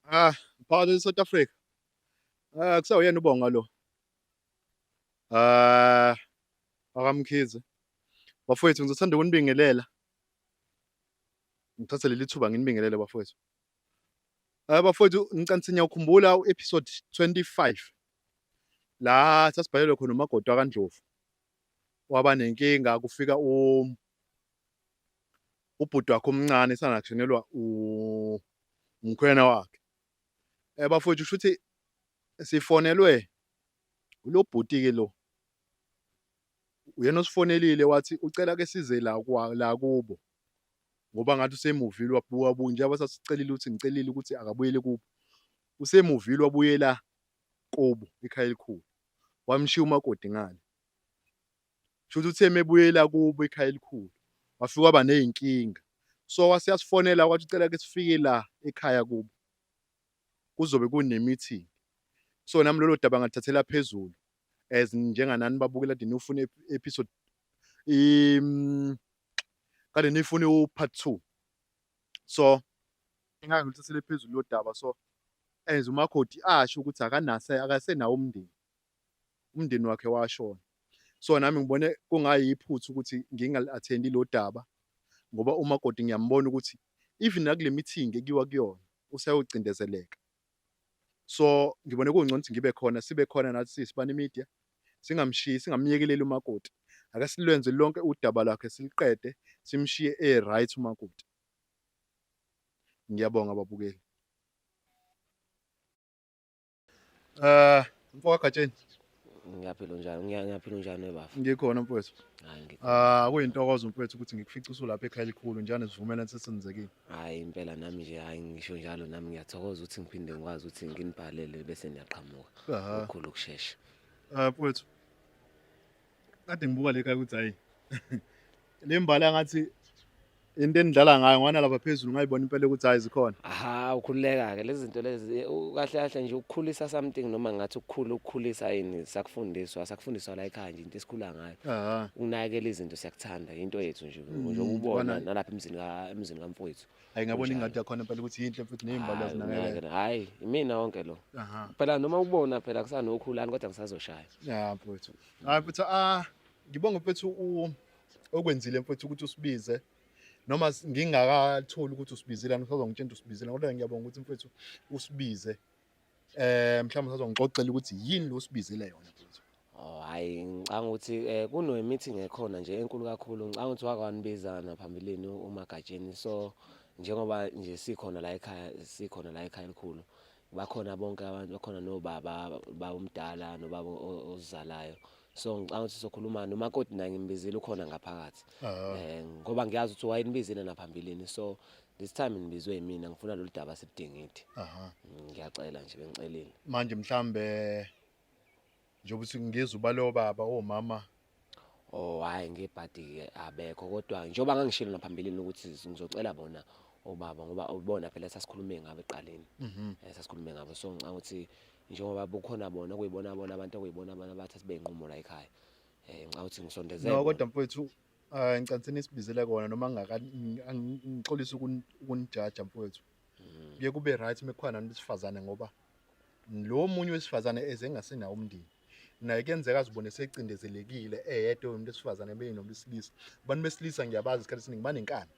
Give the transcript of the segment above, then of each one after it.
Ah, phakathi e-South Africa. Ah, kusawuyena uBonga lo. Ah, wakaMkhize. Bafowethu ngizothanda ukunibingelela. Ngithathe leli thuba nginibingelele bafowethu. Ah bafowethu ngicansi niyawukhumbula u-episode 25 la sasibhalelwe khona uMagodi wakaNdlovu. Waba nenkinga kufika u ubhuti wakhe omncane sanakushenelwa umkhwena wakhe. Eh bafowethu shuthi sifonelwe lo bhuti ke lo. Uyena osifonelile wathi ucela ke size la kwa la kubo. Ngoba ngathi usemuvile wabuya buya njengoba sasicelile ukuthi ngicelile ukuthi akabuyele kubo. Usemuvile wabuyela kubo ekhaya elikhulu. Wamshiya umakoti ngale. Shuthi uthe mebuyela kubo ekhaya elikhulu wafika waba ney'nkinga. So wase yasifonela wathi ucela ke sifike la ekhaya kubo kuzobe kune-meeting. So nami lolo daba ngathathela phezulu as njenganani babukela kade nifuna episode kade nifuna u-part 2. So ngake ngiluthathele phezulu lo daba so as umakoti asho ukuthi akanase akasenawo umndeni. Umndeni wakhe washona. So nami ngibone kungayiphutha ukuthi ngingali-attendi lo daba ngoba umakoti ngiyambona ukuthi even nakule meeting ekuyiwa kuyona useyocindezeleka. So ngibone kungcono ukuthi ngibe khona sibe khona nathi siyisibani media singamshiyi singamyekeleli umakoti. Ake silwenze lonke udaba lwakhe siliqede simshiye e-right umakoti. Ngiyabonga babukeli. Eh, mfowethu Gatsheni. Ngiyaphila unjani? Ngiyaphila unjani webafa? Ngikhona mfowethu. Hayi ngikhona. Ah, kuyintokozo mfowethu ukuthi ngikufice usulapha ekhaya elikhulu njani sivumelane sesenzekile. Hayi impela nami nje hayi ngisho njalo nami ngiyathokoza ukuthi ngiphinde ngikwazi ukuthi nginibhalele bese niyaqhamuka. Aha. Okukhulu ukushesha. Ah, mfowethu. Kade ngibuka le khaya ukuthi hayi. Le mbala ngathi into enidlala ngayo ngwana lapha phezulu ngayibona impela ukuthi hayi zikhona. Aha, ukhululeka ke lezi zinto lezi kahle kahle nje ukukhulisa something noma ngathi ukukhula ukukhulisa yini sakufundiswa sakufundiswa la ekhaya nje into esikhula ngayo. Aha. Ukunakekela izinto siyakuthanda into yethu nje njengoba ubona nalapha emzini ka emzini kamfowethu. Hayi ngabona Kunjalo. ingadi yakhona impela ukuthi yinhle futhi nezimbali Hayi, azinakekela. unakekela. Hayi, imina wonke lo. Aha. Phela noma ubona phela kusanokhulani kodwa ngisazoshaya. Ya mfowethu. Hayi mfowethu ah ngibonga mfowethu okwenzile mfowethu ukuthi usibize noma ngingakatholi ukuthi usibizile usazongitshela ukuthi usibizile kodwa ngiyabonga ukuthi mfowethu usibize. Eh mhlawumbe usazongixoxela ukuthi yini lo usibizile yona mfowethu. Oh hayi ngicanga ukuthi kuno meeting ekhona nje enkulu kakhulu ngicanga ukuthi wakwanibiza naphambilini uMagatsheni so njengoba nje sikhona la ekhaya sikhona la ekhaya elikhulu bakhona bonke abantu bakhona nobaba bawumdala nobaba ozalayo so ngicanga ukuthi sokhuluma nomakoti naye ngimbizile ukhona ngaphakathi ngoba ngiyazi ukuthi wayenibizile naphambilini so this time nibizwe yimina ngifuna lolu daba siludingide. Aha. Ngiyacela nje bengicelile. Manje mhlambe njengoba uthi ngizwe ubalo baba omama. Oh hayi ngebhadi ke abekho kodwa njengoba ngangishilo naphambilini ukuthi ngizocela bona obaba ngoba ubona phela sasikhulume ngabo eqaleni. Sasikhulume ngabo so ngicanga ukuthi njengoba bukhona bona kuyibona bona abantu okuyibona bona abathatha benqumo la ekhaya. Ngicanga ukuthi ngisondeze. No kodwa mfowethu ngicela nisibizele kona noma ngaka ngixolisa ukunijaja mfowethu. Kuye kube right mekukhona nabantu besifazane ngoba lo munye wesifazane eze engasenawo umndeni. Naye kuyenzeka azibone secindezelekile eyedwa umuntu wesifazane beyinomuntu wesilisa. Abantu besilisa ngiyabazi isikhathi esiningi banenkani.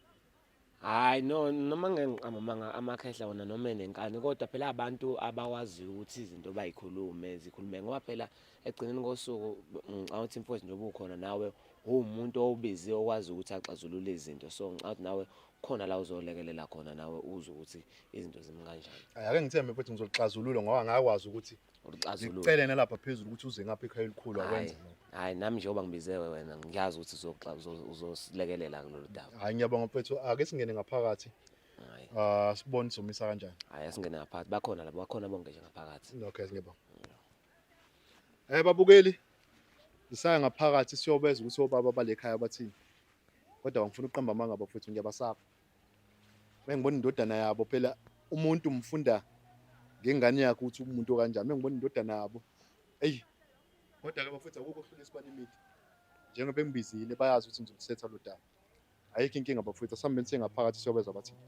Hayi no noma ngengiqamba manga amakhehla wona noma enenkani kodwa phela abantu abakwaziyo ukuthi izinto bayikhulume zikhulume ngoba phela ekugcineni kosuku ngicabanga ukuthi mfowethu njengoba ukhona nawe uwumuntu owubiziwe okwazi ukuthi axazulule izinto so ngicabanga ukuthi nawe khona la uzolekelela khona nawe uzwe ukuthi izinto zimi kanjani. Hayi ake ngithembe mfowethu ngizolixazulula ngoba ngakwazi ukuthi Ulixazulule. ngikucele nalapha phezulu ukuthi uze ngapha ekhaya elikhulu akwenze lokho. Hayi nami njengoba ngibizewe wena ngiyazi ukuthi uzosilekelela kulolu daba. Hayi ngiyabonga mfowethu ake singene ngaphakathi. Hayi. Ah sibone sizomisa kanjani. Hayi asingene ngaphakathi bakhona labo bakhona bonke nje ngaphakathi. Okay ngiyabonga. Babukeli sisaya ngaphakathi siyobeza ukuthi obaba balekhaya bathini. Kodwa ngifuna ukuqamba amanga bafowethu ngiyabasaba. Mengibona indodana yabo phela umuntu umfunda ngengane yakhe ukuthi umuntu okanjani. Mengibona indodana yabo. Ey kodwa ke bafowethu akukho okuhlula isibani imithi. Njengoba bengibizile bayazi ukuthi ngizokusetha lo daba. Ayikho inkinga bafowethu asihambeni siye ngaphakathi siyobeza bathini.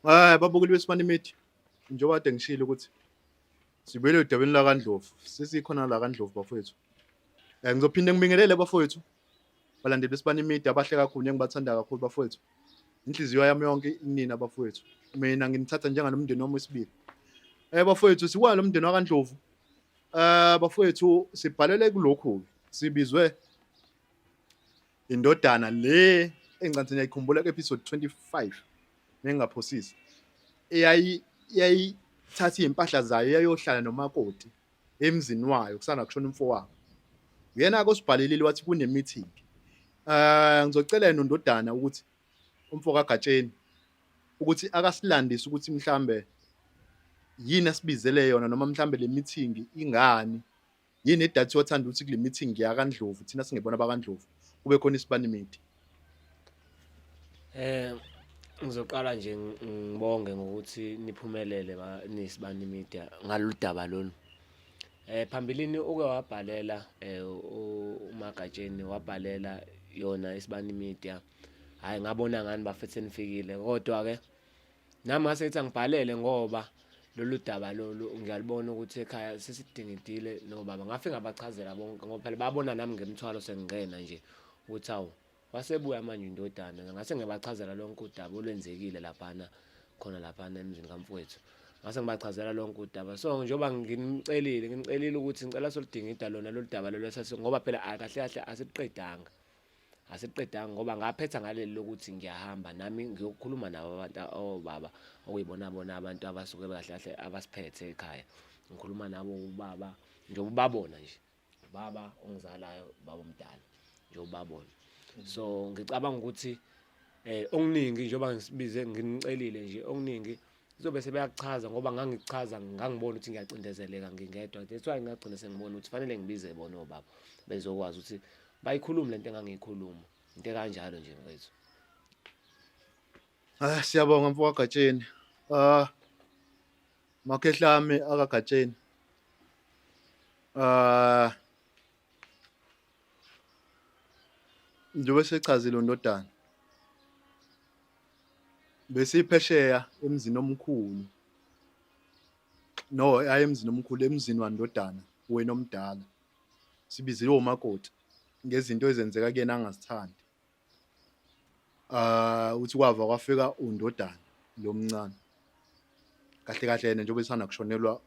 Babukeli beSibani Media, njengoba kade ngishilo ukuthi sibuyele odabeni lakaNdlovu, sesikhona la kaNdlovu bafowethu. Ngizophinde ngibingelele bafowethu, balandeli beSibani Media abahle kakhulu engibathanda kakhulu bafowethu. Inhliziyo yami yonke inina bafowethu. Mina nginithatha njenganomndeni wami wesibili. Bafowethu sikwa lo mndeni wakaNdlovu. Bafowethu sibhalele kulokhu sibizwe indodana le engicathi ngiyayikhumbula ku-episode 25 mengingaphosisi eyayi yayithatha iy'mpahla zayo yayohlala nomakoti emzini wayo kusanda kushona umfowabo. Uyena-ke osibhalelile wathi kune-meeting. Ngizocela yena undodana ukuthi umfo kaGatsheni ukuthi akasilandise ukuthi mhlambe yini asibizele yona noma mhlambe le meeting ingani yini edathi wathanda ukuthi kule meeting yakaNdlovu thina singebona bakaNdlovu kube khona isibani media. Ngizoqala nje ngibonge ngokuthi niphumelele nisibani media ngalolu daba lolu. Phambilini uke wabhalela uMagatsheni wabhalela yona isibani media. Hayi ngabona ngani bafethu senifikile kodwa ke nami ngase ngithi angibhalele ngoba lolu daba lolu ngiyalibona ukuthi ekhaya sesidingidile nobaba. Ngafike ngabachazela bonke ngoba phela babona nami ngemthwalo sengingena nje ukuthi hawu wasebuya manje indodana. Ngase ngiyabachazela lonke udaba olwenzekile laphana khona laphana emzini kamfowethu. Ngase ngibachazela lonke udaba. So njengoba nginicelile nginicelile ukuthi ngicela soludingida lona lolu daba lolu esase ngoba phela kahle kahle asiqedanga. Asiqedanga ngoba ngaphetha ngaleli lokuthi ngiyahamba nami ngiyokhuluma nabo abantu obaba okuyibona bona abantu abasuke kahle kahle abasiphethe ekhaya. Ngikhuluma nabo ubaba njengoba ubabona nje ubaba ongizalayo ubaba omdala njengoba ubabona. So ngicabanga ukuthi okuningi njengoba ngisibize nginicelile nje okuningi kuzobe sebeyakuchaza ngoba ngangichaza ngangibona ukuthi ngiyacindezeleka ngingedwa. That's why ngagcina sengibona ukuthi fanele ngibize bona obaba bezokwazi ukuthi bayikhulume lento engangiyikhuluma into ekanjalo nje mfethu. Siyabonga mfo kaGatsheni. Makhehlami akaGatsheni. Njengoba sechazile undodana. Besiphesheya emzini omkhulu. No, hayi emzini omkhulu, emzini wandodana wena omdala. Sibiziwe umakoti ngezinto ezenzeka kuyena angazithandi. Uthi kwava kwafika undodana lo mncane. Kahle kahle yena njengoba esanda kushonelwa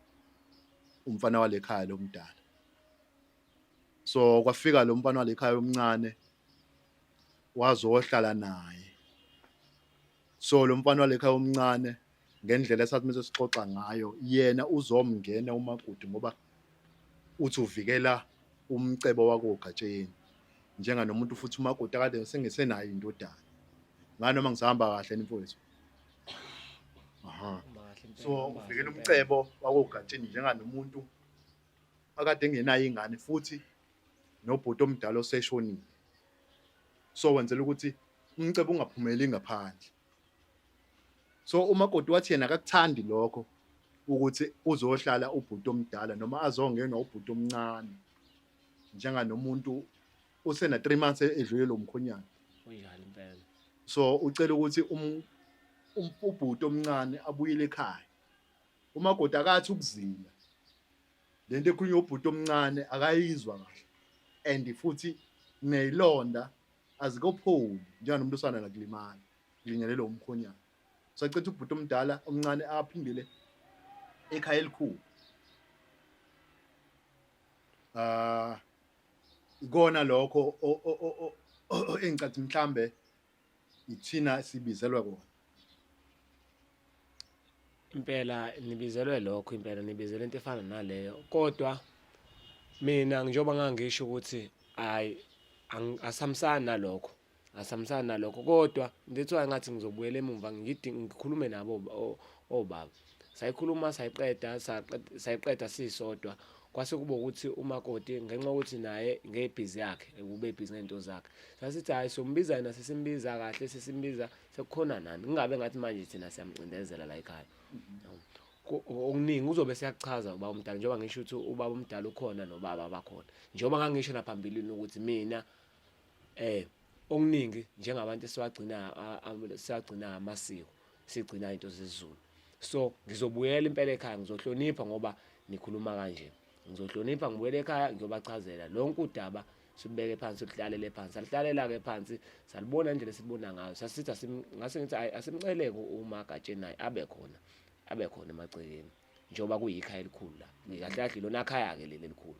umfana wale khaya lo mdala. So kwafika lo mfana wale khaya omncane wazohlala naye. So lo mfana wale khaya omncane ngendlela esathi mase sixoxa ngayo yena uzomngena umakoti ngoba uthi uvikela umcebo wakoGatsheni njenganomuntu futhi umakoti akade sengesenayo indodana. Nganoma ngisahamba kahle ni mfowethu. Aha. So uvikela umcebo wakoGatsheni njenganomuntu akade engenayo ingane futhi nobhuti omdala oseshonile. So wenzela ukuthi umcebo ungaphumeli ngaphandle. So umakoti wathi yena akakuthandi lokho ukuthi uzohlala ubhuti omdala noma azongenwa ubhuti omncane njenganomuntu usena 3 months edlule lo mkhonyana. Kunjalo impela. So ucela ukuthi ubhuti omncane abuyele ekhaya. Umakoti akathi ukuzila. Lento ekhulunywa ubhuti omncane akayizwa kahle and futhi nezilonda azikopholi njenganomuntu osanda nakulimala kulinyalelwa umkhonyana. Sacetha ubhuti omdala omncane aphindele ekhaya elikhulu. Ikona lokho engicathi mhlambe ithina sibizelwe kona. Impela nibizelwe lokho impela nibizelwe into efana naleyo kodwa mina njengoba ngangisho ukuthi hayi asihambisani nalokho asihambisani nalokho kodwa that's why ngathi ngizobuyela emumva ngikhulume nabo obaba. Sayikhuluma sayiqeda sayiqeda sisodwa kwase kuba ukuthi umakoti ngenxa yokuthi naye ngebhizi yakhe ube bhizi ngento zakhe sasithi hayi sombiza yena sesimbiza kahle sesimbiza sekukhona nani kungabe ngathi manje thina siyamcindezela la ekhaya. Okuningi uzobe siyakuchaza ubaba omdala njengoba ngisho ukuthi ubaba omdala ukhona nobaba bakhona njengoba ngangisho naphambilini ukuthi mina okuningi njengabantu esiwagcina siwagcina amasiko. sigcina into zesiZulu. So ngizobuyela impela ekhaya ngizohlonipha ngoba nikhuluma kanje. Ngizohlonipha ngibuyele ekhaya ngiyobachazela lonke udaba sibeke phansi luhlalele phansi. Saluhlalela ke phansi salibona indlela esibona ngayo. Sasithi ngase ngithi asimceleke uMagatsheni naye abe khona. Abe khona emagcekeni. Njengoba kuyikhaya elikhulu la. Kahle kahle lona khaya ke leli elikhulu.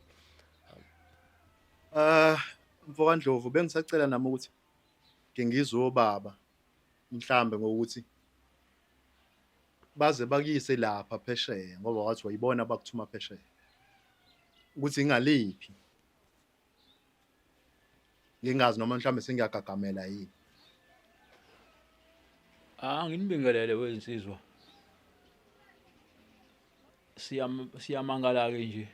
Ah, mfoka Ndlovu bengisacela nami ukuthi ngingizwe obaba mhlambe ngokuthi baze bakuyise lapha phesheya ngoba wathi wayibona bakuthuma phesheya ukuthi ingaliphi ngingazi noma mhlambe sengiyagagamela yini. Ah, nginibingelele wezinsizwa. Siyamangala ke nje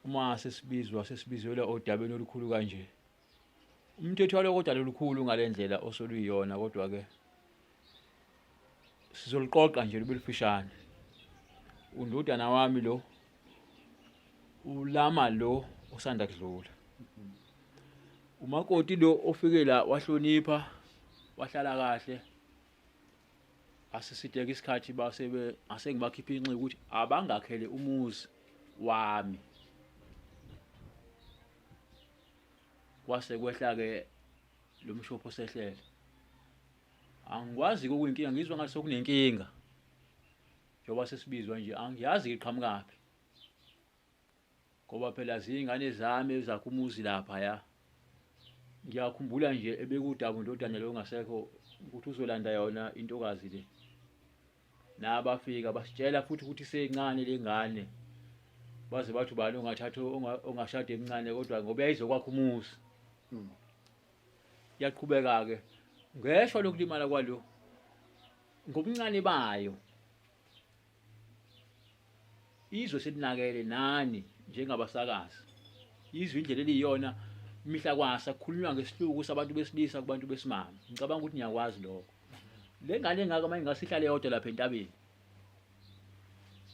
uma sesibizwa sesibizelwa odabeni olukhulu kanje. Umthetho walo kodwa lolukhulu ngalendlela osoluyiyona kodwa ke sizoluqoqa nje lube lufishane. Undodana wami lo ulama lo osanda kudlula. Umakoti lo ofike la wahlonipha wahlala kahle. Asisideke isikhathi basebe asengibakhipha inxi ukuthi abangakhele umuzi wami. Kwase kwehla ke lo mshopho osehlele. Angikwazi okuyinkinga ngizwa ngathi sokunenkinga. Njengoba sesibizwa nje angiyazi iqhamukaphi. Ngoba phela ziyingane zami ezakha umuzi lapha ya. Ngiyakhumbula nje ebekudaba undodana lo ongasekho ukuthi uzolanda yona intokazi le. Nabafika basitshela futhi ukuthi isencane lengane. Baze bathi ubani ongathatha ongashada emncane kodwa ngoba yayizokwakha umuzi. Yaqhubeka ke ngeshwa lokulimala kwalo ngobuncane bayo. Izwe selinakele nani njengabasakazi. Izwe indlela eliyiyona imihla kwasa kukhulunywa ngesihluku sabantu besilisa kubantu besimame. Ngicabanga ukuthi niyakwazi lokho. Le ngane engaka uma ingase ihlale yodwa lapha entabeni.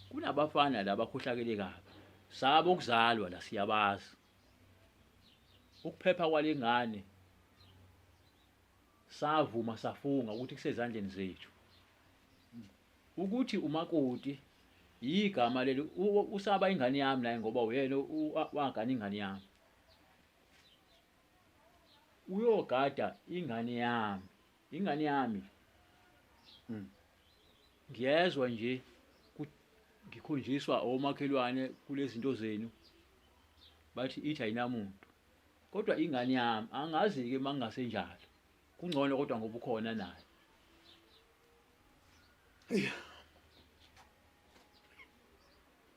Kunabafana la abakhohlakele kabi. Sabo ukuzalwa la siyabazi. Ukuphepha kwale ngane savuma safunga ukuthi kusezandleni zethu. Ukuthi umakoti yigama leli usaba ingane yami naye ngoba uyena wagana ingane yami. Uyogada ingane yami, ingane yami. Ngiyezwa nje ngikhonjiswa omakhelwane kulezinto zenu bathi ithi ayinamuntu. Kodwa ingane yami angazi-ke uma kungasenjalo. Kungcono kodwa ngoba ukhona naye.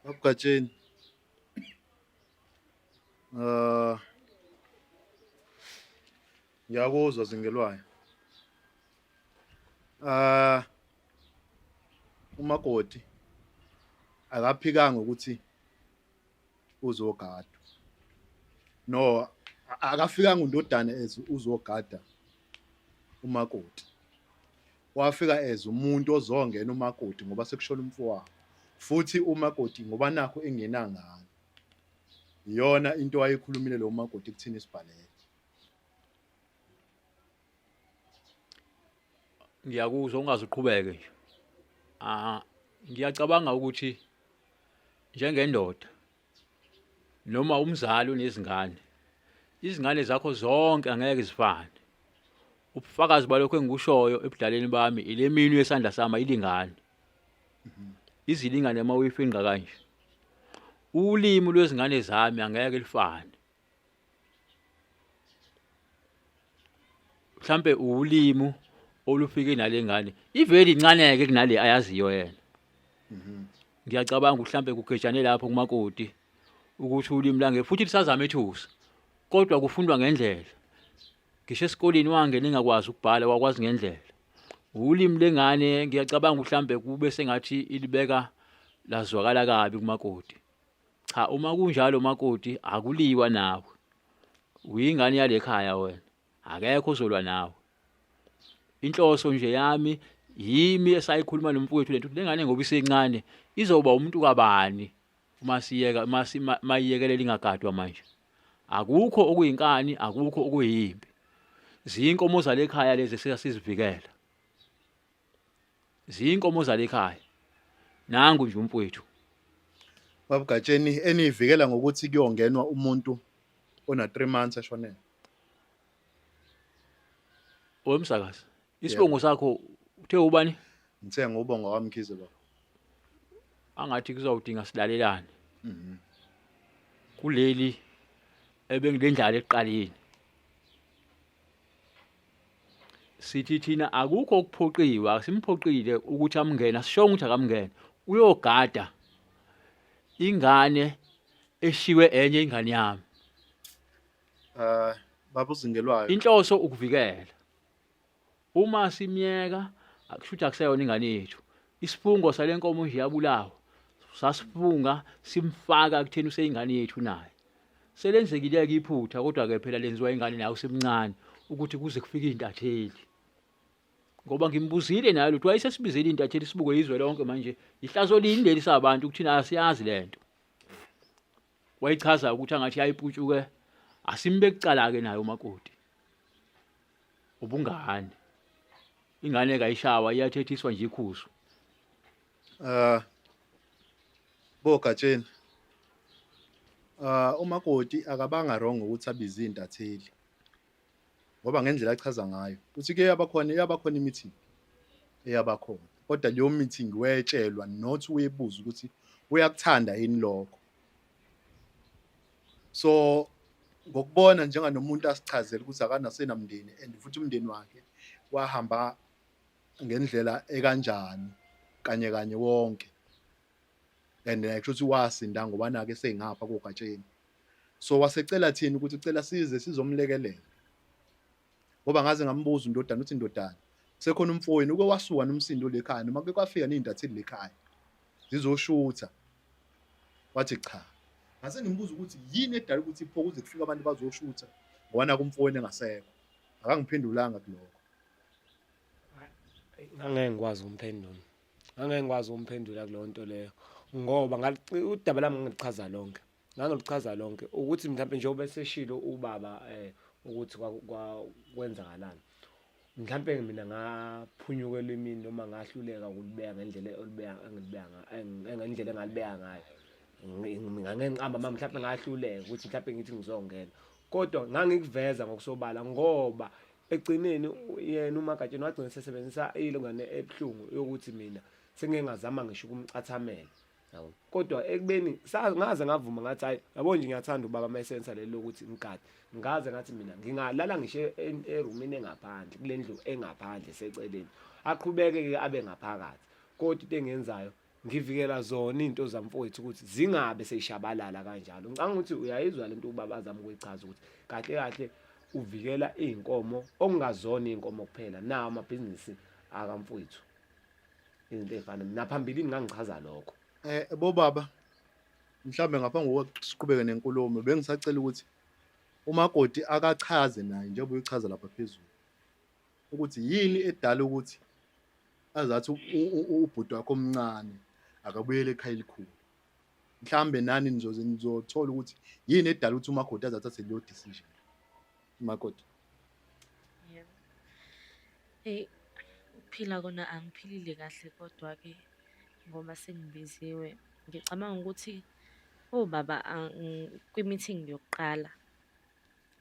Babugatsheni. Ah ngiyakuzwa zingelwayo. Ah umakoti akaphikanga ukuthi uzogadwa. No akafikanga undodana as uzogada umakoti. Wafika as umuntu ozongena umakoti ngoba sekushona umfowabo. Futhi umakoti ngoba nakho engenangane. Iyona into ayikhulumile lo makoti kuthina isibhalele. Ngiyakuzwa ungaze uqhubeke nje. Ah ngiyacabanga ukuthi njengendoda noma umzali onezingane izingane zakho zonke angeke zifane. Ubufakazi balokho engikushoyo ebudaleni bami ile minwe yesandla sami ayilingani. Izilingane uma uyifingqa kanje. Ulimi lwezingane zami angeke lufane. Mhlampe ulimi olufike nale ngane iveli incaneke kunale ayaziyo yena. Ngiyacabanga mhlampe kugejane lapho kumakoti ukuthi ulimi lange futhi lisazama ethusa kodwa kufundwa ngendlela. Ngisho esikoleni wangena engakwazi ukubhala wakwazi ngendlela. Ulimi lengane ngiyacabanga mhlambe kube sengathi ilibeka lazwakala kabi kumakoti. Cha uma kunjalo makoti akuliwa nawe. Uyingane yalekhaya wena. Akekho ozolwa nawe. Inhloso nje yami yimi esayikhuluma nomfowethu lento lengane ngoba isencane izoba umuntu kabani uma siyeka uma mayiyekelela ingagadwa manje. Akukho okuyinkani akukho okuyimpi. Ziyinkomo zalekhaya lezi esasizivikela. Ziyinkomo zalekhaya. Nangu nje umfowethu. Babugatsheni eniyivikela ngokuthi kuyongenwa umuntu ona 3 months eshonele. Wemsakazi. Isibongo sakho uthe ubani? Ngithe ngubonga kwaMkhize baba. Angathi kuzawudinga silalelane. Kuleli ebengilendlala ekuqaleni. Sithi thina akukho okuphoqiwe, asimphoqile ukuthi amngene, asishongo ukuthi akamngene. Uyogada ingane eshiwe enye ingane yami. Baba uzingelwayo. Inhloso ukuvikela. Uma simyeka akusho ukuthi akuseyona ingane yethu. Isifungo sale nkomo nje yabulawa. Sasifunga simfaka kutheni useyingane yethu naye. Selenzekile-ke iphutha kodwa-ke phela lenziwa ingane nayo usemncane ukuthi kuze kufike iy'ntatheli. Ngoba ngimbuzile naye lutho wayesesibizele iy'ntatheli sibuke izwe lonke manje. Ihlazo lini leli sabantu ukuthi nayo siyazi le nto. Wayichaza ukuthi angathi yayiputshuke asimbe kucala-ke naye umakoti. Ubungane. Ingane kayishawa iyathethiswa nje ikhuzo. Bogatsheni. Umakoti akabanga wrong ukuthi abize intatheli. Ngoba ngendlela achaza ngayo, uthi ke yabakhona yabakhona i-meeting. Eyabakhona. Kodwa leyo meeting wetshelwa not uyebuza ukuthi uyakuthanda yini lokho. So ngokubona njenganomuntu asichazela ukuthi akanasenamndeni and futhi umndeni wakhe wahamba ngendlela ekanjani kanye kanye wonke and kusho ukuthi wasinda ngoba nake sengapha kogatsheni so wasecela thina ukuthi ucela size sizomlekelela ngoba ngaze ngambuza undodana uthi ndodana sekhona umfowenu uke wasuka nomsindo lekhaya noma ke kwafika nezintatheli lekhaya zizoshutha wathi cha ngase ngimbuza ukuthi yini edala ukuthi pho kuze kufike abantu bazoshutha ngoba naku umfowenu engasekho akangiphendulanga kulokho. Ngangeke ngikwazi ukumphendula. Ngangeke ngikwazi ukumphendula kuleyo nto leyo ngoba udaba lami ngangilichaza lonke. Ngangiluchaza lonke ukuthi mhlawumbe njengoba eseshilo ubaba ukuthi kwenzakalani. Mhlampe mina ngaphunyuka elimini noma ngahluleka ukulibeka ngendlela olibeka engilibeka ngendlela engalibeka ngayo. Ngangeke ngiqambe amanga mhlampe ngahluleka ukuthi mhlampe ngithi ngizongena. Kodwa ngangikuveza ngokusobala ngoba ekugcineni yena uMagatsheni wagcina esesebenzisa ilongane ebuhlungu yokuthi mina sengike ngazama ngisho ukumcathamela. Yabo. Kodwa ekubeni ngaze ngavuma ngathi hayi yabo nje ngiyathanda ubaba uma esenza leli lokuthi ngigade. Ngaze ngathi mina ngingalala ngisho erumini engaphandle kule ndlu engaphandle seceleni. Aqhubeke-ke abe ngaphakathi. Kodwa into engiyenzayo ngivikela zona iy'nto zamfowethu ukuthi zingabe seyishabalala kanjalo. Ngicabanga ukuthi uyayizwa le nto ubaba azama ukuyichaza ukuthi kahle kahle uvikela iy'nkomo okungazona iy'nkomo kuphela nawo amabhizinisi akamfowethu. Izinto ey'fana naphambilini ngangichaza lokho. Bobaba mhlambe ngaphambi kokuba siqhubeke nenkulumo bengisacela ukuthi umakoti akachaze naye njengoba uyichaza lapha phezulu ukuthi yini edala ukuthi azathi ubhuti wakho omncane akabuyele ekhaya elikhulu. Mhlambe nani nizoze nizothola ukuthi yini edala ukuthi umakoti aze athathe leyo decision. Umakoti. Yebo. Eyi, ukuphila kona angiphilile kahle kodwa-ke ngoba sengibiziwe, ngicabanga ukuthi obaba kwi-meeting yokuqala,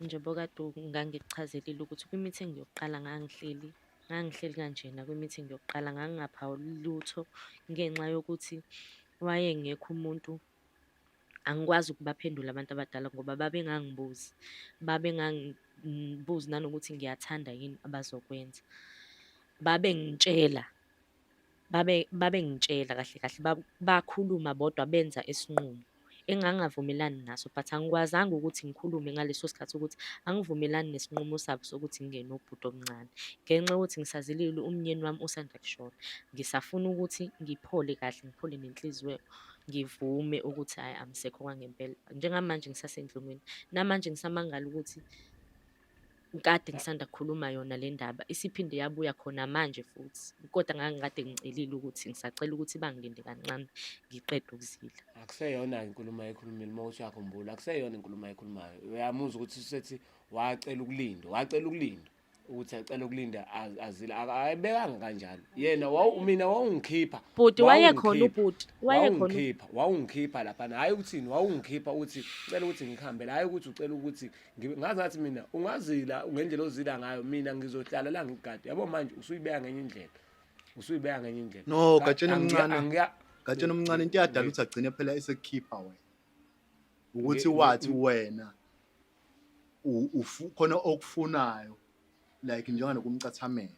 njengoba kade ngangikuchazelile ukuthi kwi-meeting yokuqala ngangihleli, ngangihleli kanjena kwi-meeting yokuqala ngangingaphawuli lutho ngenxa yokuthi wayengekho umuntu. Angikwazi ukubaphendula abantu abadala ngoba babengangibuzi, babengangibuzi nanokuthi ngiyathanda yini abazokwenza. Babengitshela, babengitshela kahle kahle, bakhuluma bodwa benza isinqumo engangingavumelani naso but angikwazanga ukuthi ngikhulume ngaleso sikhathi ukuthi angivumelani nesinqumo sabo sokuthi ngingene ubhuti omncane. Ngenxa yokuthi ngisazilile umnyeni wami usanda kushona, ngisafuna ukuthi ngiphole kahle, ngiphole nenhliziyo. Ngivume ukuthi hhayi angisekho kwangempela. Njengamanje ngisasenhlungwini, namanje ngisamangala ukuthi kade ngisanda kukhuluma yona le ndaba, isiphinde yabuya khona manje futhi. Kodwa ngangikade ngicelile ukuthi ngisacela ukuthi bangilinde kancane ngiqede ukuzila. Akuseyona inkulumo ayikhulumile uma uthi uyakhumbula, akuseyona inkulumo ayikhulumayo. Uyamuzwa ukuthi usethi wacela ukulindwa, wacela ukulindwa. Ukuthi acela ukulinda azile akayibekanga kanjalo yena wawu mina wawungikhipha. Bhuti wayekhona, ubhuti wayekhona. Wawungikhipha laphana, hhayi ukuthini, wawungikhipha uthi cela ukuthi ngihambele, hhayi ukuthi ucela ukuthi ngazi ngathi mina ungazila ngendlela ozila ngayo, mina ngizohlala la ngigade. Yabo manje usuyibeka ngenye indlela, usuyibeka ngenye indlela. No, Gatsheni omncane. Gatsheni omncane, into eyadala ukuthi agcine phela esekukhipha wena ukuthi wathi wena khona okufunayo like njenganokumcathamela.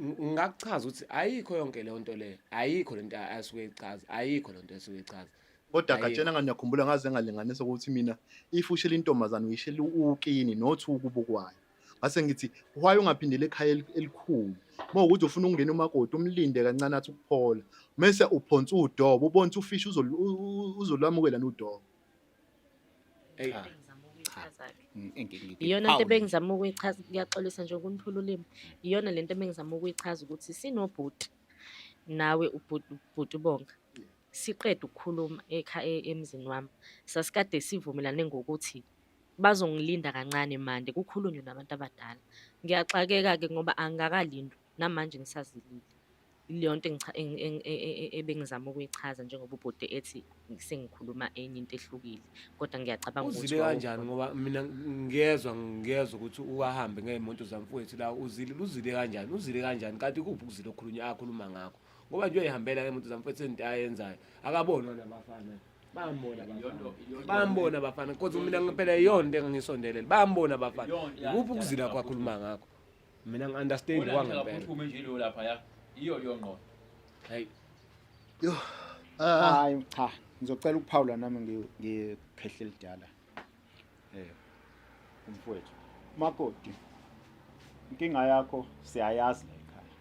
Ngingakuchaza ukuthi ayikho yonke leyo nto leyo, ayikho lento asuke eyichaza, ayikho lento asuke eyichaza. Kodwa Gatsheni, ngiyakhumbula ngaze ngalinganisa ukuthi mina if ushela intombazane uyishela ukini not ukubo kwayo. Ngase ngithi why ungaphindeli ekhaya elikhulu? Uma ukuthi ufuna ukungena umakoti umlinde kancane athi ukuphola. Mese uphonsa udobo ubone ukuthi ufishi uzolwamukela udobo. Eyi, Cha. Engizama ukuyichaza-ke. Iyona Iyona nto ngiphawule nje. ebengizama ukuyichaza, ngiyaxolisa nje ukuniphula ulimi. Iyona lento ebengizama ukuyichaza ukuthi sinobhuti nawe ubhuti, ubhuti uBonga. Siqeda ukukhuluma ekhaya emzini wami. Sasikade sivumelane ngokuthi bazongilinda kancane mande kukhulunywe nabantu abadala. Ngiyaxakeka-ke ngoba angakalindwa namanje ngisazilile. Ileyo nto ebengizama ukuyichaza njengoba ubhuti ethi sengikhuluma enye into ehlukile, kodwa ngiyacabanga ukuthi Uzile kanjani? wawukhona. Ngoba mina ngiyezwa ukuthi uwahambe ngey'moto zamfowethu la, uzile, uzile kanjani, uzile kanjani kanti? Kuphi ukuzila okhulunywa akhuluma ngakho? Ngoba nje uyayihambela ngey'moto zamfowethu, into ayenzayo akabonwa nabafana, bayambona abafana, bayambona abafana, kodwa mina ngempela iyona into engangisondelele, bayambona abafana. Kuphi ukuzila kwakhuluma ngakho? Mina ngi-understand kwangempela. Phuthume nje lo lapha ya. Iyo leyo ngqondo. Hayi. Yo. Ah, Hayi cha, ngizocela ukuphawula nami ngikhehle elidala. Umfowethu. Makoti. Inkinga yakho siyayazi la ekhaya.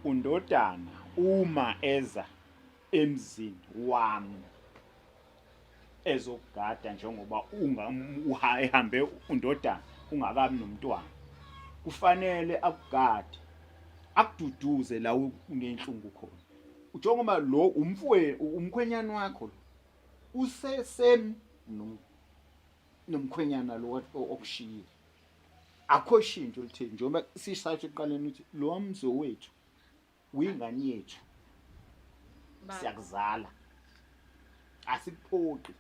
Undodana uma eza emzini wami ezokugada njengoba unga ehambe undodana ungakabi nomntwana, kufanele akugade, akududuze la unenhlungu khona, njengoba lo umfwe umkhwenyana wakho lo usesemi nomkhwenyana lo okushiyile, akho shintsho olutheni, njengoba sisasho ekuqaleni ukuthi lo mzi wethu uyingane yethu, siyakuzala, asikuphoqi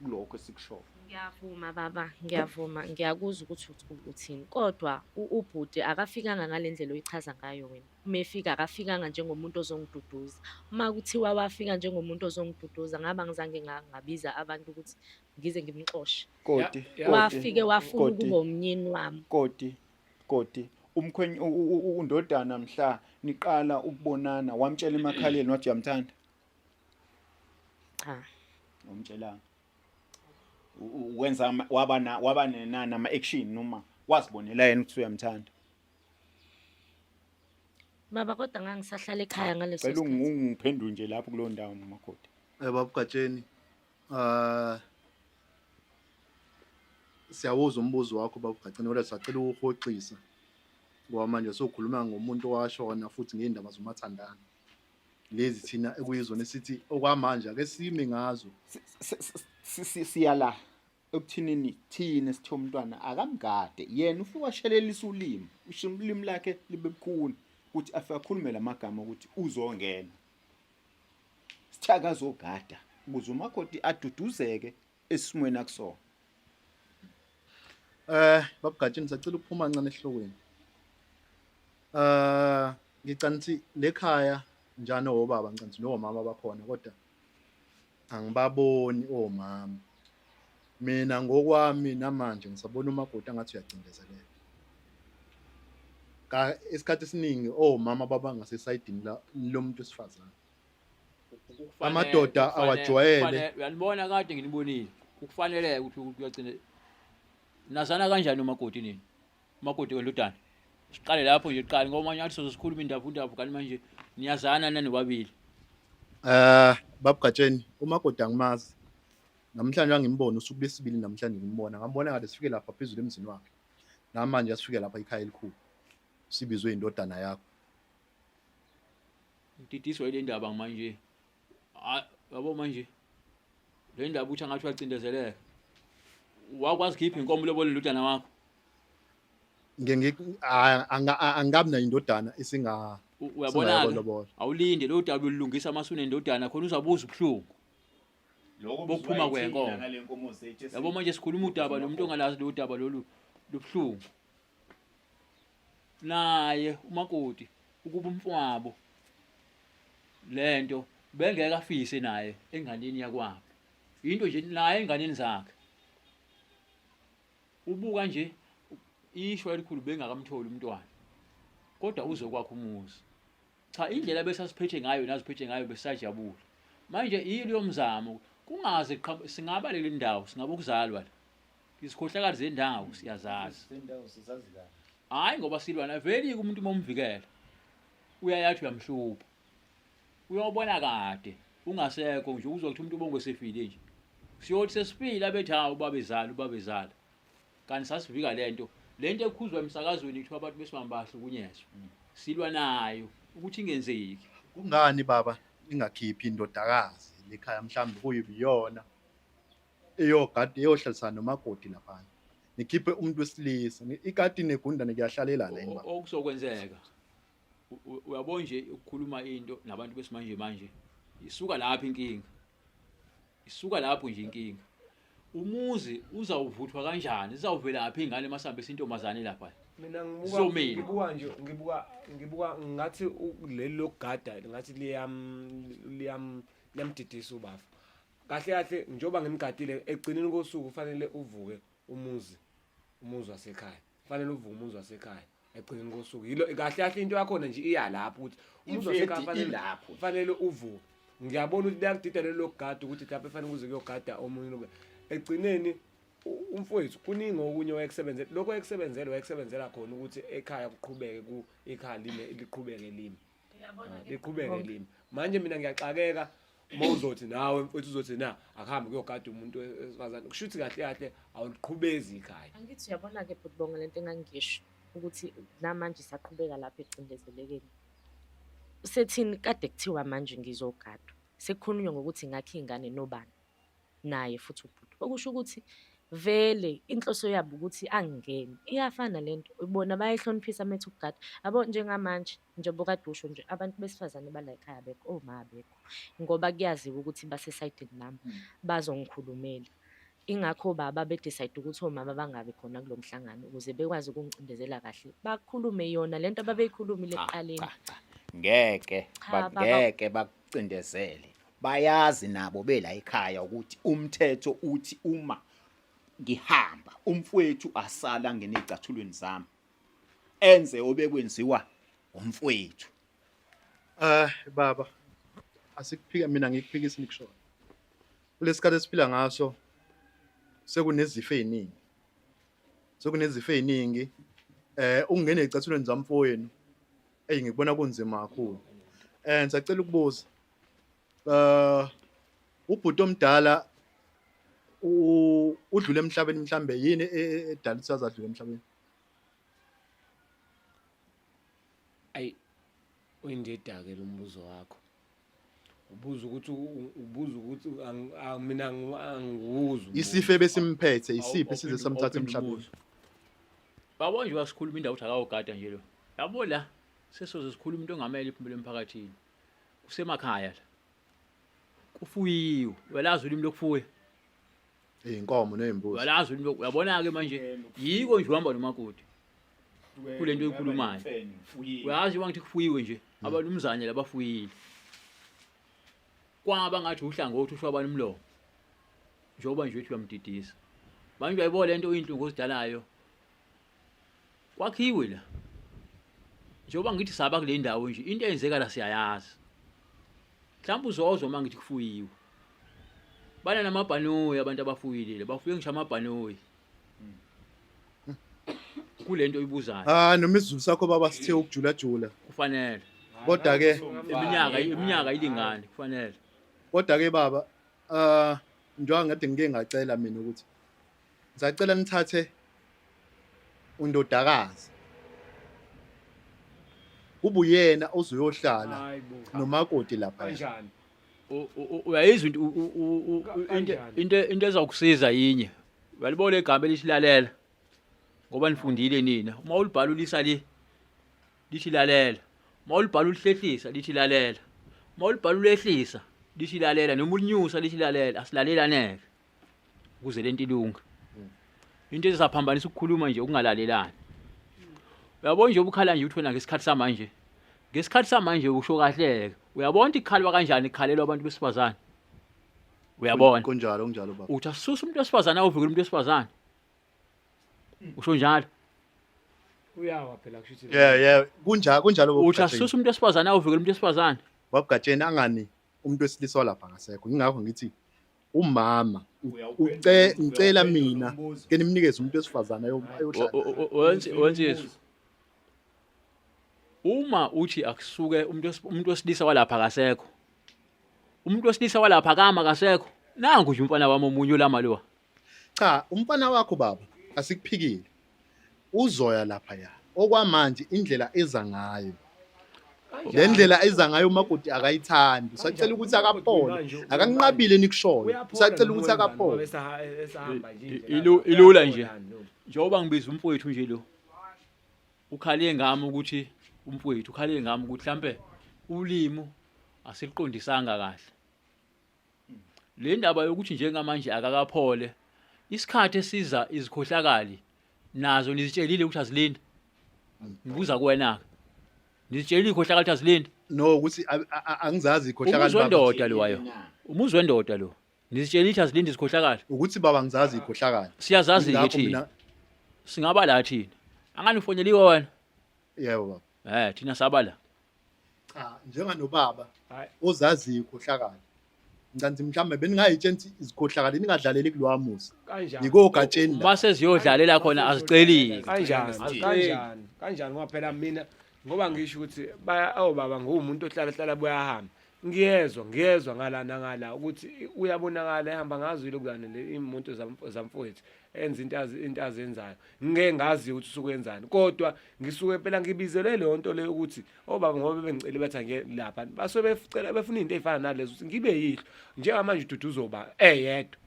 kulokho esikushoyo. Ngiyavuma baba, ngiyavuma, ngiyakuzwa ukuthi uthini, kodwa ubhuti akafikanga ngale ndlela oyichaza ngayo wena. Uma efika akafikanga njengomuntu ozongiduduza. Uma kuthiwa wafika njengomuntu ozongiduduza, ngabe angizange ngabiza abantu ukuthi ngize ngimxoshe. Koti. Wafike wafuna Koti. ukuba umnyeni wami. Koti, koti, umkhwenye undodana mhla niqala ukubonana wamtshela emakhaleni wathi uyamthanda? Cha. Umtshelanga? Wenza waba na waba nenani ama-action noma wazibonela yena ukuthi uyamthanda? Baba, kodwa ngangisahlala ekhaya ngaleso Cela sikhathi. ungiphendule nje lapho kuleyo ndawo, makoti. Baba Gatsheni, siyawuzwa umbuzo wakho baba Gatsheni, kodwa sacela ukuhoxisa ngoba manje sokhuluma ngomuntu owashona futhi ngey'ndaba zomathandana lezi thina ekuyizona esithi okwamanje ake sime ngazo. Siya la ekuthinini thina sithe umntwana akamgade yena, ufike washelelisa ulimi, usho ulimi lakhe libe bukhuni ukuthi afike akhulume lamagama ukuthi uzongena. Sithe akazogada ukuze umakoti aduduzeke esimweni akusona. Baba Gatsheni, sacela ukuphuma kancane esihlokweni. Ngicela ukuthi lekhaya njani obaba, ngicela ukuthi nomama bakhona, kodwa angibaboni omama. Mina ngokwami namanje ngisabona umakoti angathi uyacindezeleka. Ka isikhathi esiningi omama baba ngasesayidini la lomuntu wesifazane. Amadoda awajwayele. Uyanibona, kade nginibonile. Kufanele ukuthi uyagcina. Nazana kanjani umakoti nini? Umakoti wendodana. Siqale lapho nje kuqala ngoba manje athi sizosikhuluma indaba indaba kanti manje niyazana nani nobabili. Baba Gatsheni, umakoti angimazi. Namhlanje angimbona usuku lwesibili, namhlanje ngimbona. Ngambona kade sifike lapha phezulu emzini wakhe. Namanje asifike lapha ekhaya elikhulu. Sibizwe indodana yakho. Ngididiswa ile ndaba manje. Ah, yabo manje. Le ndaba uthi angathi uyacindezeleka. Wakwazi khipha inkomo lobola indodana wakho. Ngeke angabi nayo indodana isinga Uyabona-ke singayolobola. Awulinde lo daba ulungisa uma sunendodana khona uzabuza ubuhlungu. Lokho Bokuphuma kuzwa kwenkomo. yithina ngale nkomo zethu Yabo manje sikhuluma udaba lomuntu ongalazi lo daba lolu lubuhlungu. Naye umakoti ukuba umfowabo lento bengeke afise naye enganeni yakwabo. Into nje naye enganeni zakhe. Ubuka nje ishwa elikhulu bengakamtholi umntwana. Kodwa uzokwakha umuzi. Cha, indlela besasiphethe ngayo naziphethe ngayo besajabula. Manje yilo yomzamo kungaze singaba le ndawo singabe ukuzalwa la. Izikhohlakali zendawo siyazazi. Zendawo sizazi kahle. Hayi ngoba silwana vele umuntu uma umvikela uyayathi uyamhlupha. Uyobona kade ungasekho nje uzokuthi umuntu ubonge sefile nje. Siyothi sesifile abethi hawu babezala ubabezala. Kanti sasivika lento. Lento ekhuzwa emsakazweni kuthiwa abantu besimame bahlukunyezwa. Silwa nayo ukuthi ingenzeki. Kungani baba ingakhiphi indodakazi lekhaya mhlawumbe kuyibiyona eyogada eyohlalisana nomakoti laphana? Nikhiphe umuntu wesilisa, ikati negundane kuyahlalelana yini baba? Okuzokwenzeka uyabona nje ukukhuluma into nabantu besimanje manje isuka lapho inkinga. Isuka lapho nje inkinga. Umuzi uzawuvuthwa kanjani? Izawuvelaphi ingane masambe sintombazane lapha? Mina ngibuka Zomile. ngibuka nje ngibuka ngibuka ngathi leli lokugada ngathi liyam liyamdidisa ubafa. Kahle kahle njengoba ngimgadile egcineni kosuku kufanele uvuke umuzi umuzi wasekhaya. Kufanele uvuke umuzi wasekhaya egcineni kosuku. Yilo kahle kahle into yakhona nje iya lapho ukuthi umuzi wasekhaya Iveti kufanele ilapho. kufanele uvuke. Ngiyabona ukuthi liyakudida leli lokugada ukuthi mhlawumbe kufanele kuze kuyogada omunye loku. Egcineni umfowethu kuningi okunye wayekusebenzela lokho wayekusebenzela wayekusebenzela khona ukuthi ekhaya kuqhubeke ku ikhaya lime liqhubeke lime. Liqhubeke lime. Manje mina ngiyaxakeka uma uzothi nawe mfowethu uzothi na akuhambe kuyogada umuntu wesifazane kusho ukuthi kahle kahle awuliqhubezi ikhaya. Angithi uyabona-ke bhuti Bonga lento engangisho ukuthi namanje isaqhubeka lapho ekucindezelekeni. Sethini kade kuthiwa manje ngizogadwa. Sekukhulunywa ngokuthi ngakhe iy'ngane nobani naye futhi ubhuti. Okusho ukuthi vele inhloso yabo ukuthi angingene. Iyafana lento bona bayayihloniphisa uma ethi ukugada. Yabo njengamanje njengoba kade usho nje abantu besifazane bala ekhaya abekho, oma abekho ngoba kuyaziwa ukuthi basesayidini lami bazongikhulumela. Ingakho baba be-decide ukuthi omama bangabi khona kulo mhlangano ukuze bekwazi ukungicindezela kahle. Bakhulume yona lento ababeyikhulumile Cha, ekuqaleni. cha, cha. Ngeke Cha, baba. ngeke bakucindezele. Bayazi nabo bela ekhaya ukuthi umthetho uthi uma ngihamba umfowethu asala ngenecathulweni zami. Enze obekwenziwa umfowethu. Baba, asikuphika mina ngikuphikisa nikushoyo. Kulesikhathi esiphila ngaso sekunezifo eziningi. Sekunezifo eziningi. Ukungena ezicathulweni zamfowenu eyi ngikubona kunzima kakhulu. Ngisacela ukubuza. Ubhuti omdala udlule emhlabeni mhlambe yini edala ukuthi azadlule emhlabeni? Ayi uyindida ke lo mbuzo wakho. Ubuza ukuthi ubuza ukuthi mina angiwuzwa. Isifo ebesimphethe isiphi size samthatha emhlabeni? Babo nje wasikhuluma indawo ukuthi akawugada nje lo. Yabo la sesoze sikhuluma into ongamele iphumele emphakathini. Kusemakhaya la. Kufuyiwe. Uyalazi ulimi lokufuya? Izinkomo nezimbuzi. Uyalazi ulimi uyabona ke manje yiko nje uhamba nomakoti. Kule nto oyikhulumayo. Uyazi uma ngithi kufuyiwe nje abalumzane labafuyile. Kwaba ngathi uhlangothi ushwabana umlomo. Njengoba nje uthi uyamdidisa. Manje uyayibona lento inhlungu ozidalayo. Kwakhiwe la. Njengoba ngithi saba kule ndawo nje into eyenzeka la siyayazi. Mhlawumbe uzozwa uma ngithi kufuyiwe. Bana namabhanoyi abantu abafuyile, bafuye ngisho amabhanoyi. Kulento oyibuzayo. Noma isiZulu sakho baba sithe ukujula jula. Kufanele. Kodwa ke iminyaka ilingane kufanele. Kodwa ke baba, njengoba ngade ngike ngacela mina ukuthi ngisacela nithathe undodakazi. Kube uyena ozoyohlala nomakoti lapha. Kanjani? Uyayizwa into Kanjani? into ezokusiza yinye. Uyalibona igama elithi lalela. Ngoba nifundile nina. Uma ulibhala ulisa le lithi lalela. Uma ulibhala ulihlehlisa lithi lalela. Uma ulibhala ulehlisa lithi lalela noma ulinyusa lithi lalela asilalelaneke ukuze lento ilunge. Into ezisaphambanisa ukukhuluma nje ukungalalelani. Uyabona nje ubukhala nje uthi wena ngesikhathi samanje. Ngesikhathi samanje usho kahleke. Uyabona ukuthi ikhalwa kanjani ikhalelwa abantu besifazane. Uyabona? Kunjalo kunjalo baba. Uthi asuse umuntu wesifazane awuvikele umuntu wesifazane. Usho njalo. Uyawa phela kusho ukuthi. Yeah yeah kunjalo kunjalo baba. Uthi asuse umuntu wesifazane awuvikele umuntu wesifazane. Baba Gatsheni angani umuntu wesilisa walapha akasekho. Ingakho ngithi umama uce ngicela mina ke nimnikeze umuntu wesifazane ayohlala. Wenze Uma uthi akusuke umuntu wesilisa walapha akasekho. Umuntu wesilisa walapha akama akasekho. Nangu nje umfana wami omunye olama lo. Cha, umfana wakho baba asikuphikile. Uzoya lapha ya. Okwamanje indlela eza ngayo. Le ndlela eza ngayo umakoti akayithandi. Usacela ukuthi akaphole. Akanqabile nikushoyo. Usacela ukuthi akaphole. Ilula nje. Njengoba ngibiza umfowethu nje lo. Ukhale ngami ukuthi umfowethu ukhale ngami ukuthi mhlambe ulimi asiluqondisanga kahle. Le ndaba yokuthi njengamanje akakaphole isikhathi esiza izikhohlakali nazo nizitshelile ukuthi azilindi. Ngibuza kuwena-ke. Nizitshelile ikhohlakali ukuthi azilindi. No ukuthi angizazi ikhohlakali Umuzi wendoda lo wayo. Umuzi wendoda lo. Nizitshelile ukuthi azilindi izikhohlakali. Ukuthi baba ngizazi ikhohlakali. Siyazazi ke thina. Singaba la thina. Angani ufoneliwe wena? Yebo baba. Thina saba la. Cha, njenganobaba ozaziyo ikhohlakali. Ngicanti mhlawumbe beningayitshela ukuthi izikhohlakali ningadlaleli kulowa muzi. Kanjani? Yikogatsheni la. Uma seziyodlalela khona azicelile. Kanjani? Kanjani? Kanjani ngoba phela mina ngoba ngisho ukuthi baya obaba nguwumuntu ohlala hlala buyahamba. Ngiyezwa, ngiyezwa ngala nangala ukuthi uyabonakala ehamba ngazo ilokuzane le imoto zamfowethu enza into azi into azenzayo. Ngeke ngazi ukuthi usukwenzani kodwa ngisuke phela ngibizelwe leyo nto leyo ukuthi obaba ngoba bebengicele bathi angiye lapha basuke befcela befuna into ey'fana nalezo ukuthi ngibe yihlo njengamanje ududu uzoba eyedwa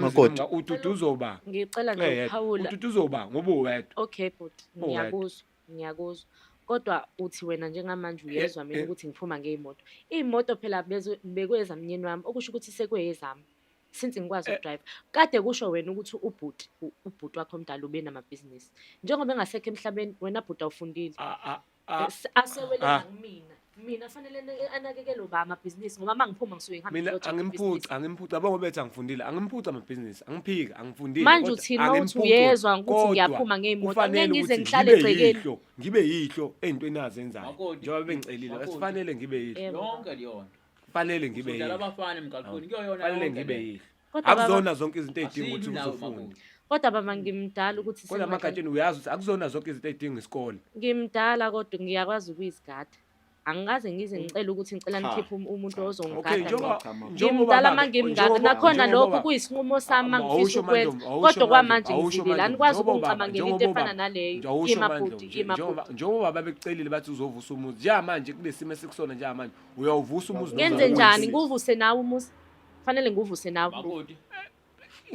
Makoti. Ududu uzoba Ngicela nje eyedwa ukuphawula. ududu uzoba ngoba uwedwa. Okay bhuti, Uwedwa. ngiyakuzwa, ngiyakuzwa. Kodwa uthi wena njengamanje uyezwa mina ukuthi ngiphuma ngey'moto. Iy'moto phela bekwezamnyeni wami, okusho ukuthi sekweyezami since ngikwazi ukudrayiva. Kade kusho wena ukuthi ubhuti, ubhuti wakho omdala ubenamabhizinisi. Njengoba engasekho emhlabeni, wena bhuti awufundile. Asewele ngakumina. Mina fanele anakekelwe uba amabhizinisi ngoba uma ngiphuma ngisuke ngihambe Mina ngiyocheck angimphuci, ibhizinisi. angimphuci yabo ngoba ethi angifundile, angimphuci amabhizinisi, angiphiki, angifundile. Manje kodwa uthini uma uthi angimphuci, uyezwa ukuthi kodwa ngiyaphuma ngey'moto, kufanele angeke ngize ukuthi ngihlale ngibe egcekeni. yihlo, ngibe yihlo ey'ntweni azenzayo. Makoti, Njengoba bengicelile, makoti. kufanele ngibe yihlo. Yebo. Yonke leyo nto. Kufanele ngibe Sodlala yihlo. abafana emgaqweni kuyona Kufanele yonke ngibe le. yihlo. Kodwa baba, Akuzona zonke izinto ey'dinga Asilwi ukuthi nawe uzofunde. makoti. kodwa baba ngimdala ukuthi Kodwa sengingadlala. amagatsheni uyazi ukuthi akuzona zonke izinto ey'dinga isikole. Ngimdala kodwa ngiyakwazi ukuyizigada. Angikaze ngize ngicele ukuthi ngicela Cha, nikhiphe umuntu cha, ozongigada Okay, mina. njengoba Cha, ma. njengoba Ngimdala baba- uma ngimngaka njengoba- nakhona njengoba lokho kuyisinqumo sami uma ngifisa Awusho ukwenza. Mandlovu, awusho Kodwa Mandlovu, kwamanje awusho ngizilile, Mandlovu, anikwazi njengoba ukungicabangela ubaba- into efana njengoba naleyo. awusho Ima Mandlovu, bhuti, nje- ima njengoba bhuti. njengoba babecelile bathi uzovusa umuzi njengamanje kulesimo esikusona njengamanje uyawuvusa umuzi noma Ngenze njani? awuwuvusi? Ngiwuvuse nawe umuzi? Fanele ngiwuvuse nawe. Makoti.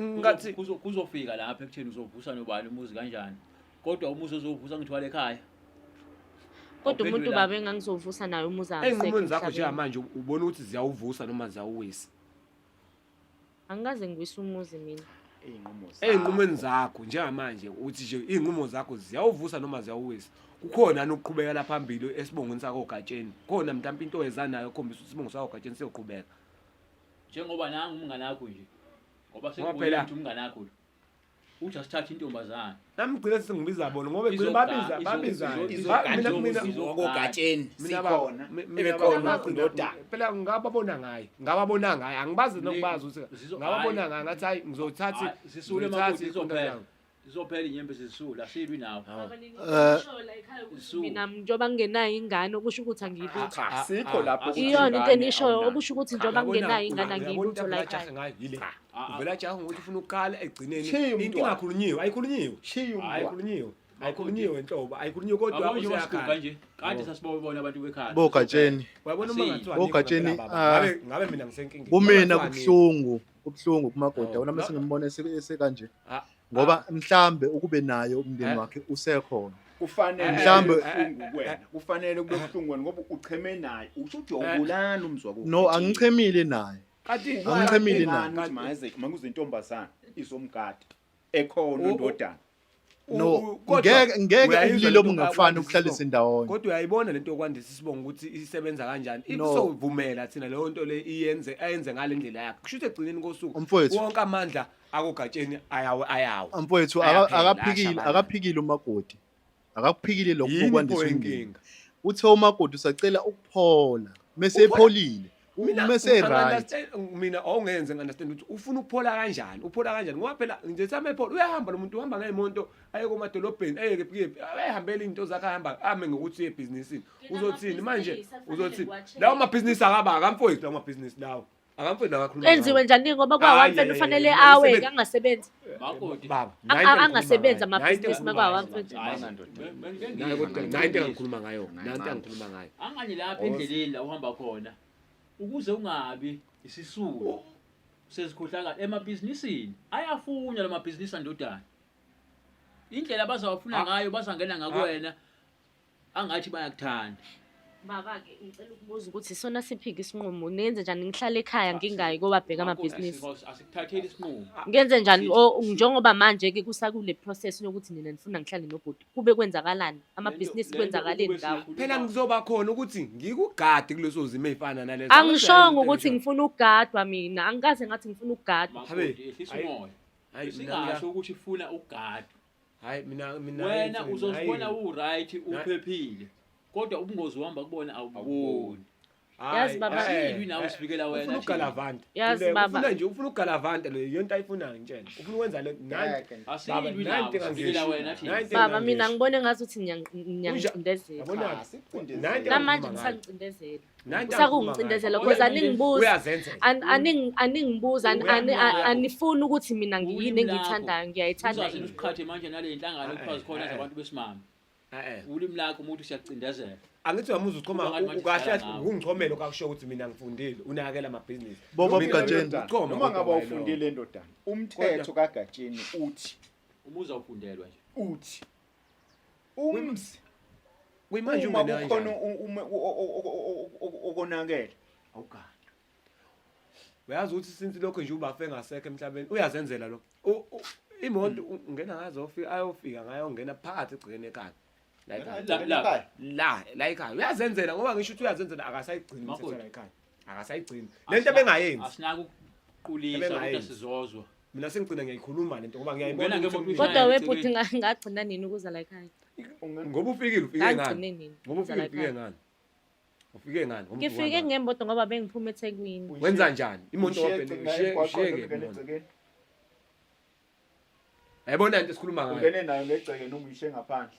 Ngathi Kuzofika lapha ekutheni uzovusa nobani umuzi kanjani. Kodwa umuzi ozovusa ngithwala ekhaya. Kodwa umuntu Awuphendule baba engangizovusa naye umuzi akasekho ey'nqumweni zakho emhlabeni. njengamanje ubona ukuthi ziyawuvusa noma ziyawuwisa. Angikaze ngiwise umuzi mina. Iy'nqumo zakho. Ey'nqumweni zakho njengamanje uthi nje iy'nqumo zakho ziyawuvusa noma ziyawuwisa. Kukhona yini ukuqhubekela phambili esibongweni sakoGatsheni? Khona mhlawumpe into oyeza nayo ekhombisa ukuthi isibongo sakoGatsheni siyoqhubeka. Njengoba nangu umngane wakho nje. Ngoba Ngoba sekubonile phela- ukuthi umngane wakho lo. Uthi asithathe intombazane. Nami ngigcine sengibiza bona ngoba egcine babiza babiza Izogada mina umuzi wakoGatsheni mina ba- sikhona. mina Ebekhona ba- indodana. Phela ngababona ngaye, ngababona ngaye, angibazi nokubazi ukuthi ngababona ngaye ngathi hayi ngizothatha Hayi, zisule ngizothatha makoti ikhonto zizophela. yami. Zizophela inyembezi zisule asilwi nawe. Mina njengoba ngingenayo ingane okusho ukuthi angiyilutho. Cha, sikho lapho ukuthi Iyona into ingane enishoyo awunayo. okusho ukuthi njengoba Uyabona- ngingenayo ingane uyabona angiyilutho into la avela ekhaya. ajahe ngayo yile. Ah, Uvela ajahe ngokuthi ufuna ukukhala egcineni. Shiya Into umntwana. ingakhulunyiwe, ayikhulunyiwe. Shiya umntwana. Ayikhulunyiwe. Ayikhulunyiwe nhlobo, ayikhulunyiwe kodwa Yabo nje wasiguga useyakhala. nje. Kade sasibona abantu bekhala. Bogatsheni. Uyabona uma Asiyi. ngathiwa Bogatsheni, anikho ngempela baba, ngabe ngabe mina ngisenkingeni. Kumina Uma ngathiwa kubuhlungu, kubuhlungu kumakoti. Oh. Yabona mase ngimbona esekanje. Ah. Ngoba mhlambe ukube naye umndeni Eh. wakhe usekhona. Kufanele Mhlambe- kube buhlungu kuwena, kufanele kube buhlungu wena ngoba ucheme naye, usho ukuthi uyawubulala umzwa wakho. No, angichemile naye. Kanti Angichemile naye. Ukuthi maze makuze intombazana izomgada ekhona indodana. No, Kodwa ngeke uyayizwa ubulili lento obungafani yokwandisa ukuhlalise isibongo. ndawonye. Kodwa uyayibona lento yokwandisa isibongo ukuthi isebenza kanjani. If No. sovumela thina leyo nto le iyenze ayenze ngale ndlela yakhe, kusho ukuthi ekugcineni kosuku Mfowethu. wonke amandla akogatsheni ayawe ayawe. Mfowethu, Ayaphela, akaphikile ashabalala. akaphikile umakoti. Akakuphikile lokho Yini pho kokwandisa umndeni. inkinga? Uthe umakoti usacela ukuphola mese epholile, Mina mese right. mina awungenze ngi-understand ukuthi ufuna ukuphola kanjani, uphola kanjani, ngoba phela nje same ephola uyahamba lo muntu, uhamba ngey'moto aye komadolobheni, aye kephi kephi, ayehambela iy'nto zakhe, ahamba ame ngokuthi uye ebhizinisini. Uzothini manje? Uzothini lawo mabhizinisi? Akaba akamfowethu lawo mabhizinisi lawo, akamfowethu lawo akhuluma Enziwe njani ngoba Hayi, kwawamfeni hayi, ufanele hayi, awe imisebenzi- angasebenzi. Makoti. Baba, Angasebenzi amabhizinisi makwawamfeni. Hayi, naye kodwa nayo into engikhuluma ngayo, nayo into engikhuluma ngayo. Angani lapha endleleni la uhamba khona ukuze ungabi isisulu sezikhohlakala emabhizinisini, ayafunywa la mabhizinisi andodana. Indlela abazawafuna ngayo, bazangena ngakuwena angathi bayakuthanda. Baba-ke, ngicela ukubuza ukuthi sona siphike isinqumo, nenze njani ngihlale ekhaya ngingayi kowabheka amabhizinisi? Asikuthatheli isinqumo. Ngenze njani njengoba manje-ke kusakule process yokuthi nina nifuna ngihlale nobhuti, kube kwenzakalani amabhizinisi, kwenzakaleni ngawo? Phela ngizoba khona ukuthi ngikugade kuleso zimo ey'fana nalezo. Angishongo ukuthi ngifuna ukugadwa mina, angikaze ngathi ngifuna ukugadwa. Makoti, ehlisa Hayi. umoya. Hayi, mina Singasho ukuthi ufuna ukugadwa. Hayi, mina Wena hayi, uzozibona hayi. u-right, uphephile, kodwa ubungozi uhamba kubona awububoni. Hayi, Yazi baba- Asilwi nawe, sivikela wena Ufuna thina. ukugalavanta. Yazi baba. Ufuna nje, ufuna ukugalavanta, le yonto ayifunayo ngitshela. Ufuna ukwenza le nanti. Asilwi nawe, sivikela wena thina. Baba, mina ngibone ngazuthi niyangicindezela. Yabona? Sikucindezela. Namanje nisangicindezela, usakungicindezela cause aningibuzi. Uyazenzela. Aningibuza, anifuni ukuthi mina ngiyini Ulimi lakho. engiyithandayo, ngiyayithanda Uzaze yini. usiqhathe manje nale nhlangano ekuthiwa zikhona Eh, eh. zabantu besimame. Eh. Ulimi lakho umuntu siyakucindezela. Angithi uyamuza uchoma Kuba ngathi manje ukahle sidlala ngawe. ungichomele okakusho ukuthi mina ngifundile unakela amabhizinisi. Boba Mina Mgatsheni. uchoma Noma kodwa ngabe ngayo ufundile ndodana, umthetho kaGatsheni uthi Uma uzawufundelwa nje. uthi umzi Kuyimanje uma ungene kukhona kanjani? okonakele awugadi. Uyazi ukuthi since lokho nje ubafe engasekho emhlabeni uyazenzela lo. Imoto ungena ngazo ofika ayofika ngayo ungena phakathi egcekeni ekhaya. La ekhaya. La- La ekhaya uyazenzela, ngoba ngisho ukuthi uyazenzela, akasayigcini imithetho Makoti. la ekhaya. Akasayigcini. Lento ebengayenzi. Asinako ukuqulisa kodwa Ebengayenzi. sizozwa. Mina sengigcina ngiyayikhuluma lento ngoba ngiyayibona Ungena ukuthi ngemoto Kodwa Hayi, webhuti, ngagcina nini ukuza la ekhaya? Ngoba ufikile, ufike ngani? Ngagcine nini Ngoba ukuza la ufike, ufike ekhaya? ngani? Ufike ngani? Ngoba ufike Ngifike ngani? ngemoto ngoba bengiphuma eThekwini. Wenza njani? Imoto Ushiye wabhele egcekeni, ushiye emgwaqweni, ushiye ungene ke. egcekeni. Yayibona into esikhuluma ngayo. Ungene nayo ngegceke noma uyishiye ngaphandle.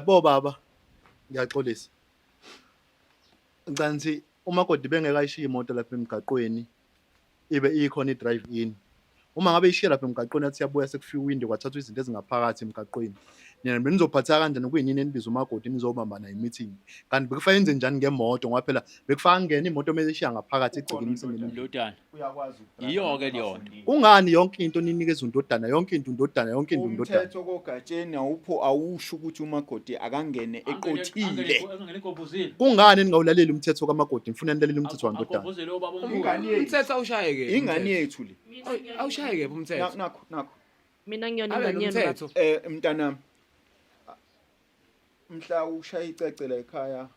Bo baba, ngiyaxolisa. Ngicela ukuthi umakoti bengekayishiya imoto lapha emgaqweni ibe ikhona i-drive in. Uma ngabe ishiya lapha emgaqweni athi yabuya sekufika windi kwathathwa izinto ezingaphakathi emgaqweni. Nina benizophatheka kanjani kuyinini enibiza umakoti nizobamba naye meeting? Kanti bekufanele enze njani ngemoto, ngoba phela bekufaka kungena imoto mele ishiya ngaphakathi egcekeni emsengeni. Ndodana. Uyakwazi ukudrayiva Yiyo-ke leyo nto. ungafundile. Kungani yonke into ninikeza undodana, yonke into undodana, yonke into undodana? Umthetho kogatsheni awupho, awusho ukuthi umakoti akangene eqothile. Angene egovuzile. Kungani ningawulaleli umthetho kamakoti, nifuna nilalele umthetho wandodana? Agovuzele obaba omkhulu. Ingane yethu. Umthetho awushayeke. Ingane yethu le. Awushayeke umthetho. Nakho nakho. Mina ngiyona Abe ingane yenu baba. nomthetho. Mntanami. Mhla ushaya icece la ekhaya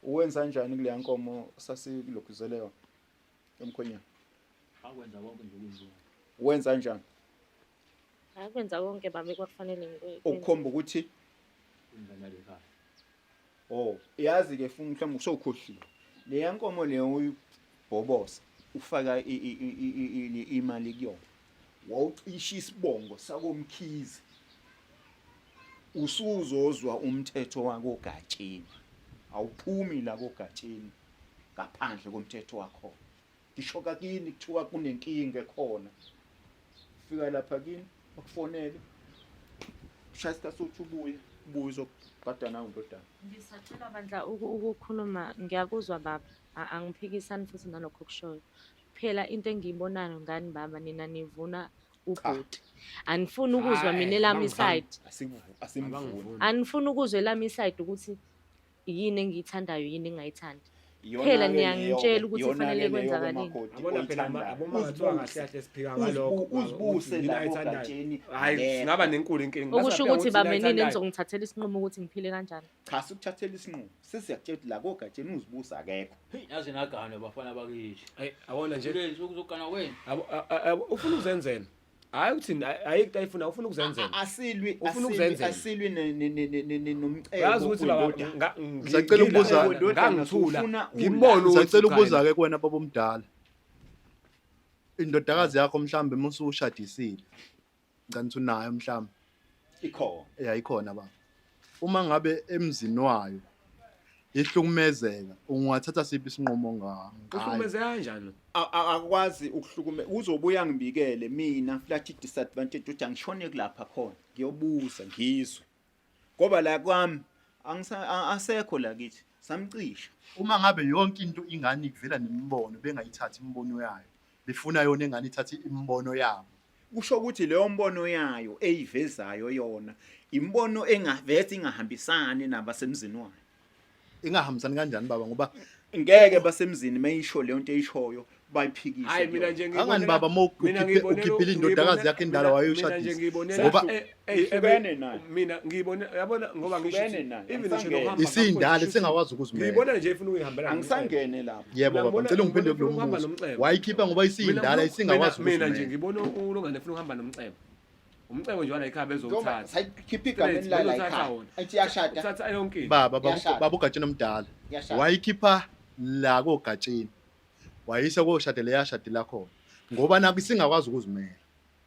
uwenza kanjani kuleya nkomo sasilokhuzele yona emkhonyana? Akwenza konke nje okwenziwayo. Wenza kanjani? Akwenza konke baba kwakufanele ngikwenze. Ukukhomba ukuthi Ingane yale ekhaya. oh yazi ke funa mhlawumbe usokhohliwe. Leya nkomo leyo uyibhobosa ufaka imali kuyona. Wawucisha isibongo sakomkhize. Usuzozwa umthetho wakogatsheni. Awuphumi la kogatsheni ngaphandle komthetho wakho. Ngisho kakini kuthiwa kunenkinga ekhona. Fika lapha kini bakufonele. Shaya isikhathi sokuthi ubuye, ubuye uzogada nawe ndodana. Ngisacela bandla ukukhuluma, ngiyakuzwa baba, angiphikisani futhi nalokho okushoyo. Phela into engiyibonayo ngani baba, nina nivuna Ubhuti. Anifuni ukuzwa Hhayi, mina elami abangivumi. iside. Asimvuni. Abangivuni. Anifuni ukuzwa elami iside ukuthi yini engiyithandayo yini engingayithandi. Iyona-ke Phela leyo-ke, niyangitshela ukuthi iyona-ke kufanele leyo-ke kwenzakaleni. makoti Yabona phela oyithandayo. aboma ngathiwa kahle Uzibuse. kahle siphika ngalokho Uzibuse ukuthi yini la ayithandayo. kogatsheni, Hhayi, akekho. singaba nenkulu inkinga. Okusho Bese ukuthi ukuthi baba yini nini ayithandayo. nizongithathela isinqumo ukuthi ngiphile kanjani. Cha, sikuthathela isinqumo. Sesiyakutshela ukuthi la kogatsheni uzibusa akekho. Hey, naze nagana bafana bakithi. Hayi, awona nje. Kule nsuku zokugana kwenu. Ufuna ukuzenzela. Hayi ukuthi ayikho into ayifuna, ufuna ukuzenzela. Asilwi Ufuna asilwi ukuzenzela. asilwi nomcebo Uyazi ukuthi baba wendodana. Ngisacela ukubuza- ngangithula Ufuna ngimbone ukuthi Ngisacela cha ukubuza ke kuwena baba omdala. Indodakazi yakho mhlambe musushadisile. Ngicela ukuthi unayo mhlambe. Ikhona. Yayikhona baba. Uma ngabe emzini wayo ihlukumezeka, ungathatha siphi isinqumo ngayo? Uhlukumeze kanjani? Akwazi ukuhlukume uzobuya ngibikele mina flat disadvantage ukuthi angishone kulapha khona ngiyobuza ngizwe ngoba la kwami asekho la kithi samcisha. Uma ngabe yonke into ingane ivela nemibono bengayithathi imibono yayo, befuna yona ingane ithathe imibono yabo. Kusho ukuthi leyo mbono yayo eyivezayo yona imbono engaveze ingahambisani nabasemzini wayo. Ingahambisani kanjani baba ngoba Ngeke basemzini meyisho leyo nto eyishoyo bayiphikise. Hayi mina kuyona. nje Angani baba, uma ukhiphile indodakazi yakhe endala wayoyishadisa. Ngoba- Uhlukene naye. Mina ngiyibone yabona ngoba ngisho Uhlukene ukuthi naye, even ngisho angisangene. nokuhamba Isindala ngakho, singakwazi ukuzimela. Ngiyibona nje ifuna ukuyihambela Angisangene lapho. Yebo Mina baba, ngibona- ngicela ungiphendule ngibona kulo ufuna ukuhamba mbuzo. nomcebo. Wayikhipha ngoba isindala isingakwazi Mina nje ukuzimela. ngibona ulongane efuna ukuhamba nomcebo. Umcebo nje wala ekhaya Njengoba bezowuthatha. sayikhipha igameni la la Bezothatha ekhaya. wona. Athi iyashada. Uthatha yonke into. Baba baba Iyashada. baba uGatsheni omdala. Iyashada. Wayikhipha la koGatsheni. Wayisa koshadela yashadela khona. Ngoba nakho isingakwazi ukuzimela.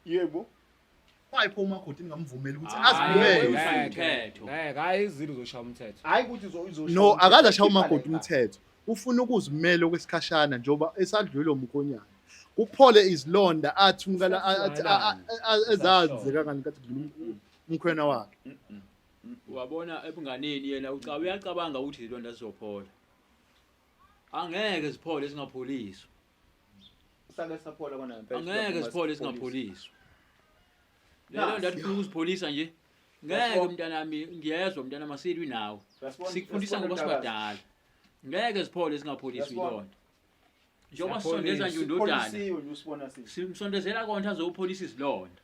Yebo. Wayipho umakoti ningamvumeli ukuthi Hayi, azimele. ushaya umthetho. Ngeke, hayi izilo uzoshaya umthetho. Hayi ukuthi uzoshaya No, umthetho, akaze ashaya ikhipha la umakoti ekhaya. umthetho. Ufuna ukuzimela okwesikhashana njengoba esadlule umkhonyana. Kuphole izilonda athi umkala athi ezazeka kanti kade kudlula umkhwena wakhe. Wabona ebunganeni yena uyacabanga ukuthi izilonda zizophola. Angeke ziphole singapholiswa. Sake saphola kona ngempela. Angeke ziphole singapholiswa. Lelo Nasi. ndathi ufuna ukuzipholisa nje. Ngeke Uyasibona? mntanami ngiyezwa mntanami asilwi nawe. Uyasibona? Sikufundisa Uyasibona ngoba mntakazi? sibadala. Ngeke ziphole singapholiswa Uyasibona? ilonda. Njengoba sisondeza nje undodana. Sipholisiwe nje usibona sisi. Simsondezela konke azopholisa izilonda.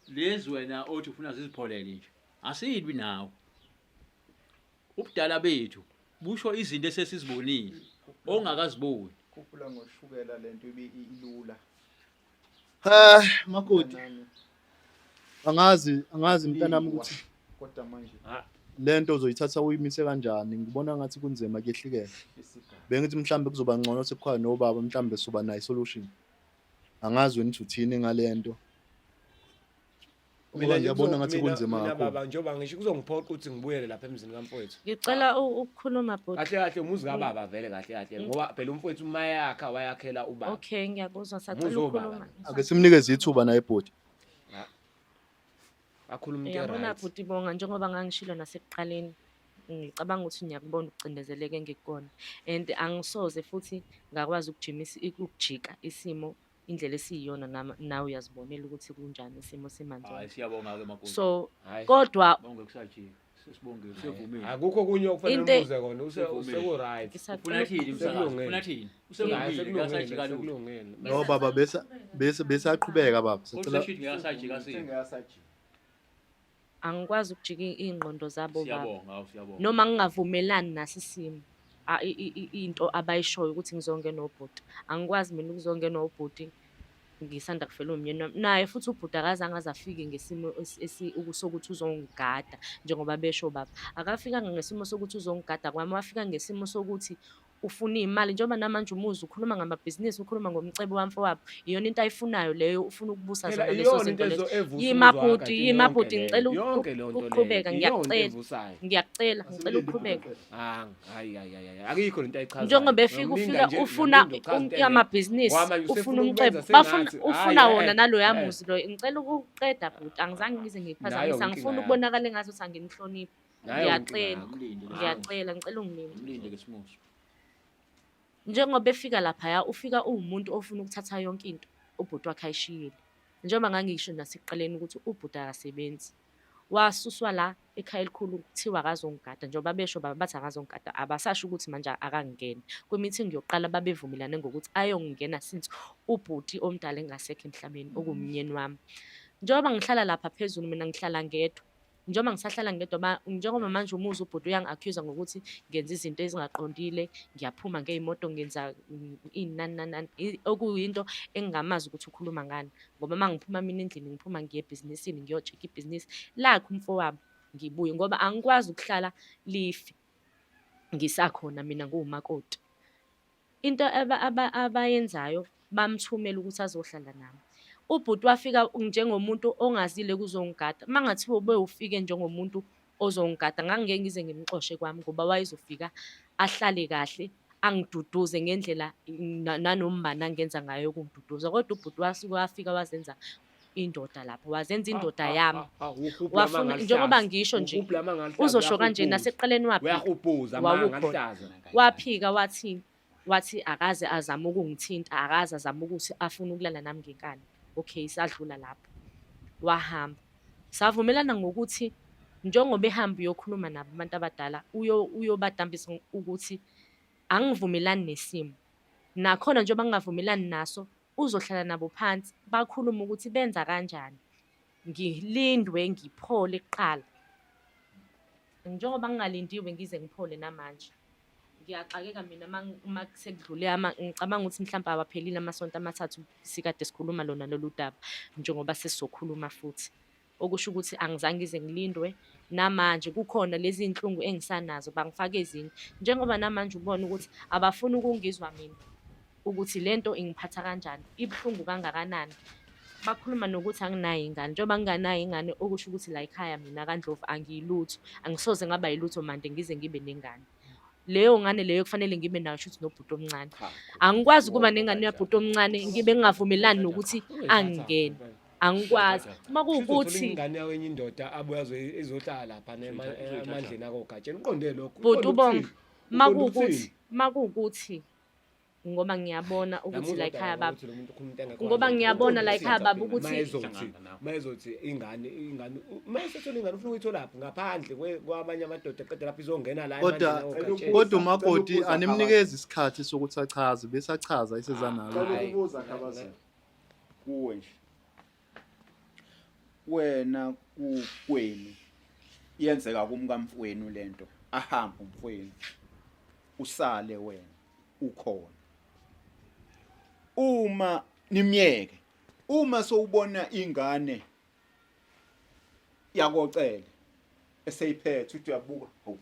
Lezi wena othi ufuna zizipholele nje. Asilwi nawe. Ubudala bethu busho izinto esesizibonile ongakaziboni. Khuphula ngoshukela lento ibe ilula. Ha, makoti, Mntanami, angazi mntanami ukuthi kodwa manje lento uzoyithatha uyimise kanjani. Ngibona ngathi kunzima kuyehlikela. isigaba. Bengithi mhlambe kuzoba ngcono sekukhona nobaba mhlambe soba nayo solution. Angazi wena ukuthi uthini ngalento. Ngoba Mina nje ngiyabona ngathi kunzima mina kakhulu. baba njengoba ngisho kuzongiphoqa ukuthi ngibuyele lapha emzini kamfowethu. Ngicela ukukhuluma bhuti. Kahle kahle umuzi kababa vele kahle kahle ngoba phela umfowethu mayakha wayakhela ubaba. Okay, ngiyakuzwa Umuzi sacela wobaba. ukukhuluma. Ake simnikeze ithuba naye bhuti. Akhuluma into Uyabona right. bhuti Bonga njengoba ngangishilo nasekuqaleni ngicabanga ukuthi ngiyakubona ukucindezeleka engikukona and angisoze futhi ngakwazi ukujimisa ukujika isimo indlela esiyiyona nawe uyazibonela ukuthi kunjani isimo simanje. Hayi siyabonga ke makoti. So Hayi. kodwa Bonge kusajika. Sesibonge sevumile. Akukho okunye okufanele Into- umbuze kona Sevumile. useku right. ngisacela Ufuna thini msakazi? Sekulungile. Ufuna thini? Hayi Usevumile sekulungile ngasajika lutho. sekulungile. No baba bese bese besaqhubeka baba. Kodwa Sicela seshithi ngasajika sini. Sengiyasajika. Angikwazi ukujika iy'ngqondo zabo baba. Siyabonga, awu siyabonga. Noma ngingavumelani naso isimo into abayishoyo ukuthi ngizongena obhuti. Angikwazi mina ukuzongena obhuti ngisanda kufelwa umyeni wami. Naye futhi ubhuti akazange aze afike ngesimo sokuthi uzongigada njengoba besho baba. Akafikanga ngesimo sokuthi uzongigada kwami, wafika ngesimo sokuthi ufuna iy'mali njengoba namanje umuzi ukhuluma ngamabhizinisi, ukhuluma ngomcebo wamfowabo. Iyona into ayifunayo leyo, ufuna ukubusa Phela zona lezo iyona zinto into lezo. evusa Yima umuzwa bhuti, wakhe, yima yonke bhuti, leyo. ngicela Yonke leyo nto leyo, ukuqhubeka, iyona into ngiyacela. evusayo. Ngiyacela, ngicela ukuqhubeka. Ah, hayi hayi hayi hayi, akikho lento ayichazayo. Njengoba efika Uyamlinda ufika nje, ufuna uyamlinda uchaza into engekho. amabhizinisi, Ngoba manje ufuna usefuna umcebo, ukwenza bafuna sengathi, ufuna hhayi, wona eh, naloya eh. muzi loyo. Ngicela ukuqeda bhuti, angizange ngize Nayo ngikuphazamise, inkinga angifuni yakho. ukubonakala engathi anginihloniphi. Nayo inkinga Ngiyacela, yakho. Umlinde ke ngiyacela, ngicela ungilinde. Umlinde ke simuso. Njengoba efika laphaya, ufika uwumuntu ofuna ukuthatha yonke into ubhuti wakhe ayishiyile. Njengoba ngangisho nasekuqaleni ukuthi ubhuti akasebenzi. Wasuswa la ekhaya elikhulu kuthiwa akazongigada njengoba besho baba bathi akazongigada abasasho ukuthi manje akangingene. Kwi-meeting yokuqala babevumelane ngokuthi ayongingena since ubhuti omdala engasekho emhlabeni okuwumnyeni wami. Njengoba ngihlala lapha phezulu mina ngihlala ngedwa. Njengoba ngisahlala ngedwa njengoba manje umuzi ubhuti uyangi-accuse ngokuthi ngenza izinto ezingaqondile, ngiyaphuma ngey'moto ngenza ini nani nani nani, okuyinto engingamazi ukuthi ukhuluma ngani. Ngoba uma ngiphuma mina endlini ngiphuma ngiye ebhizinisini ngiyo-check-a ibhizinisi lakhe umfowabo ngibuye ngoba angikwazi ukuhlala life ngisakhona mina ngiwumakoti. Into abayenzayo bamthumela ukuthi azohlala nami. Ubhuti wafika njengomuntu ongazile kuzongigada. Uma kungathiwa ubewufike njengomuntu ozongigada ngangingeke ngize ngimxoshe kwami ngoba wayezofika ahlale kahle angiduduze ngendlela nanoma angenza ngayo ukungiduduza. Kodwa ubhuti wasuke wafika wazenza indoda lapho, wazenza indoda yami. Wafuna njengoba ngisho nje uzosho kanje nasekuqaleni waphika wawukhona. Waphika wathi wathi akaze azame ukungithinta, akaze azame ukuthi afune ukulala nami ngenkani. Okay, sadlula lapho. Wahamba. Savumelana ngokuthi njengoba ehamba uyokhuluma nabo abantu abadala uyobadambisa ukuthi angivumelani nesimo. Nakhona njengoba ngingavumelani naso uzohlala nabo phansi bakhulume ukuthi benza kanjani. Ngilindwe ngiphole kuqala. Njengoba ngingalindiwe ngize ngiphole namanje. Ngiyaxakeka mina uma sekudlule ngicabanga ukuthi mhlampe awaphelile amasonto amathathu sikade sikhuluma lona lolu daba njengoba sesizokhuluma futhi. Okusho ukuthi angizange ngize ngilindwe namanje kukhona lezi zinhlungu engisanazo bangifaka ezinye. Njengoba namanje ubona ukuthi abafuni ukungizwa mina ukuthi le nto ingiphatha kanjani, ibuhlungu kangakanani. Bakhuluma nokuthi anginayo ingane, njengoba nginganayo ingane okusho ukuthi la ekhaya mina kaNdlovu angiyilutho, angisoze ngaba yilutho mande ngize ngibe nengane. Leyo ngane leyo kufanele ngibe nayo shuthi nobhuti omncane. Angikwazi ukuba nengane yabhuti omncane ngibe ngingavumelani nokuthi angingene. Angikwazi. Uma kuwukuthi ingane yawenye indoda abuye ezohlala lapha emandleni akoGatsheni uqonde lokho. Bhuti uBonga, makuwukuthi makuwukuthi ngoba ngiyabona ukuthi la ekhaya baba ngoba ngiyabona la ekhaya baba ukuthi mayezothi ingane ingane mayesethola ingane ufuna ukuyitholaphi ngaphandle kwamanye amadoda qeda lapho izongena la kodwa kodwa umakoti animnikezi isikhathi sokuthi achaze bese achaza iseza nayo Cela ukubuza Khabazela kuwe nje wena kukwenu yenzeka kumkamfwenu lento ahambe umfwenu usale wena ukhona uma nimyeke uma sowubona ingane yakocele eseyiphethe uthi uyabuka hawu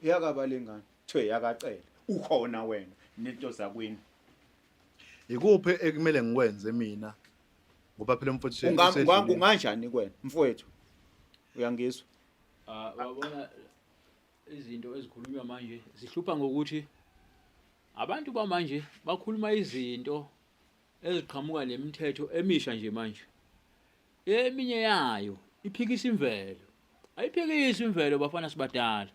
yakaba lengane kuthiwe yakacele ukhona wena nento zakwenu Ikuphi ekumele ngikwenze mina ngoba phela umfowethu Kunganjani kwena mfowethu uyangizwa Ah wabona izinto ezikhulunywa manje zihlupha ngokuthi abantu bamanje bakhuluma izinto eziqhamuka nemithetho emisha nje manje. Eminye yayo iphikisa imvelo. Ayiphikisi imvelo bafana sibadala.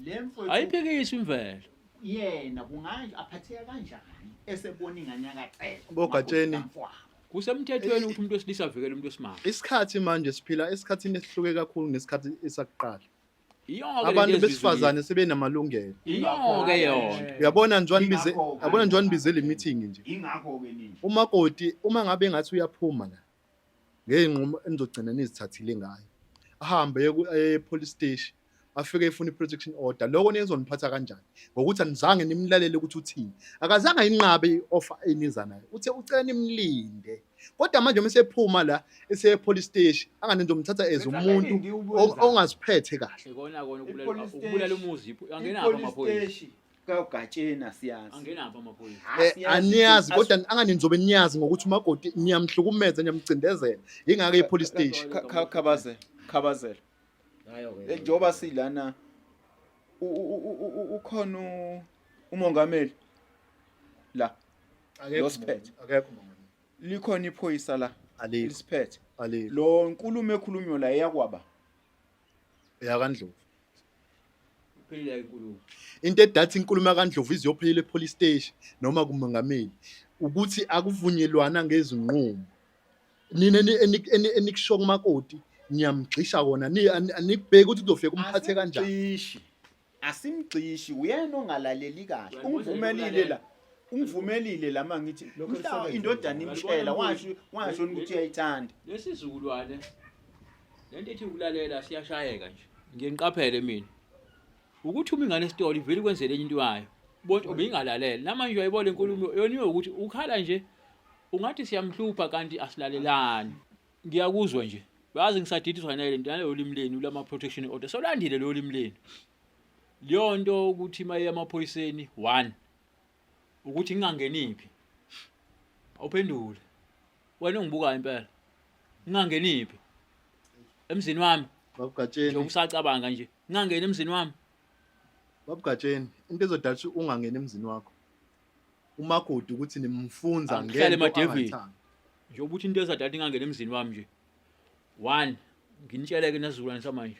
Le mfowethu Ayiphikisi imvelo. Yena kunganje aphatheka kanjani esebona ingane yakacele. Bogatsheni. Kusemthethweni ukuthi umuntu wesilisa avikele umuntu wesimame. Isikhathi manje siphila esikhathini esihluke kakhulu nesikhathi esakuqala. Iyonke Abantu besifazane sebenamalungelo. Iyonke yona. Uyabona nje wanibize, yabona nje wanibize le meeting nje. Ingakho ke nini. Umakoti uma ngabe engathi uyaphuma la ngey'nqumo enizogcina nizithathile ngayo. Ahambe aye e-police station afike efuna i-protection order. Lokho nizoniphatha kanjani? Ngokuthi anizange nimlalele ukuthi uthini. Akazange ayinqabe i-offer eniza nayo. Uthe ucela nimlinde. Kodwa manje uma esephuma la eseye police station angane nizomthatha as umuntu ongaziphethe kahle. Ikona kona ukubulala ukubulala umuzi angenapha amaphoyisa. Kagatsheni asiyazi. Angenapha amaphoyisa. Eh, aniyazi kodwa angani nizobe niyazi ngokuthi umakoti niyamhlukumeza niyamcindezela ingake i-police station. Khabazela, khabazela. Eh, njengoba silana ukhona umongameli la losiphethe akekho umongameli likhona iphoyisa la alikho lisiphethe alikho lo nkulumo ekhulunywa la eyakwaba eyakaNdlovu Iphelile inkulumo. Into edathi inkulumo kaNdlovu iziyophelela epolice station noma kumongameli ukuthi akuvunyelwana ngezinqumo. Nina enikusho kumakoti niyamgxisha kona, anikubheki ukuthi kuzofika umphathe kanjani. Asimgxishi. Asimgxishi uyena ongalaleli kahle. Ungivumelile la. Ungivumelile la mangithi Lokho mhla lisebenze indodana imshela washo washo ukuthi uyayithanda. Lesi sizukulwane lento ethi ukulalela siyashayeka nje. Ngiye ngiqaphele mina. Ukuthi uma ingane esitolo ivele ikwenzele enye into yayo. Bonke ubingalaleli. Namanje uyayibona inkulumo yoniwe ukuthi ukhala nje ungathi siyamhlupha kanti asilalelani. Ngiyakuzwa nje. Uyazi ngisadidiswa nale nto naleyo limi lenu lama protection order. Solandile lo limi lenu. Leyo nto ukuthi maye emaphoyiseni one ukuthi ngingangeniphi. Awuphendule. Wena ongibukayo impela. Ngingangeniphi? Emzini wami. Babugatsheni. Njengoba usacabanga nje. Ngingangeni emzini wami. Babugatsheni, into ezodala ukuthi ungangeni emzini wakho. Umakoti ukuthi nimfunza Angihlale ngento emadevini. angayithandi. Njengoba uthi into ezodala ukuthi ngingangeni emzini wami nje. One, nginitsheleke nesizukulwane samanje.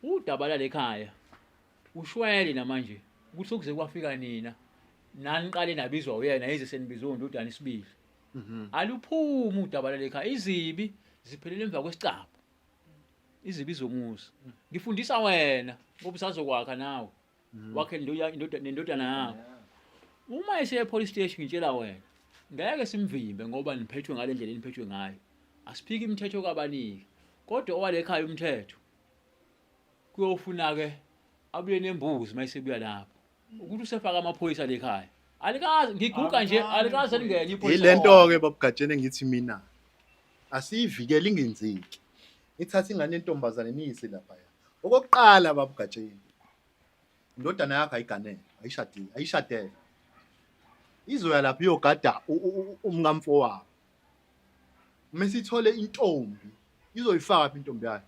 Udaba lalekhaya ushwele namanje ukuthi sekuze kwafika nina naniqale nabizwa uyena yize senibizwe undodana isibili. Aluphumi udaba lalekhaya, izibi ziphelele emva kwesicabha. Izibi zomuzi. Ngifundisa wena ngoba usazokwakha nawe. Wakhe nendodana yakho. Uma eseye police station ngitshela wena ngeke simvimbe ngoba niphethwe ngale ndlela eniphethwe ngayo. Asiphiki imithetho kabaniki kodwa owalekhaya umthetho kuyofuna ke abuye nembuzi mayisebuya lapho ukuthi usefaka amaphoyisa lekhaya. Alikaze ngiguga nje, alikaze lingene iphoyisa. Yilento ke babugatsheni engithi mina asiyivikele ingenzeki. Nithathe ingane yentombazane niyise laphaya. Okokuqala babugatsheni, indodana yakho ayiganele, ayishadile, ayishadele. Izoya lapha iyogada umkamfowabo. Uma isithole intombi, izoyifaka phi intombi yayo?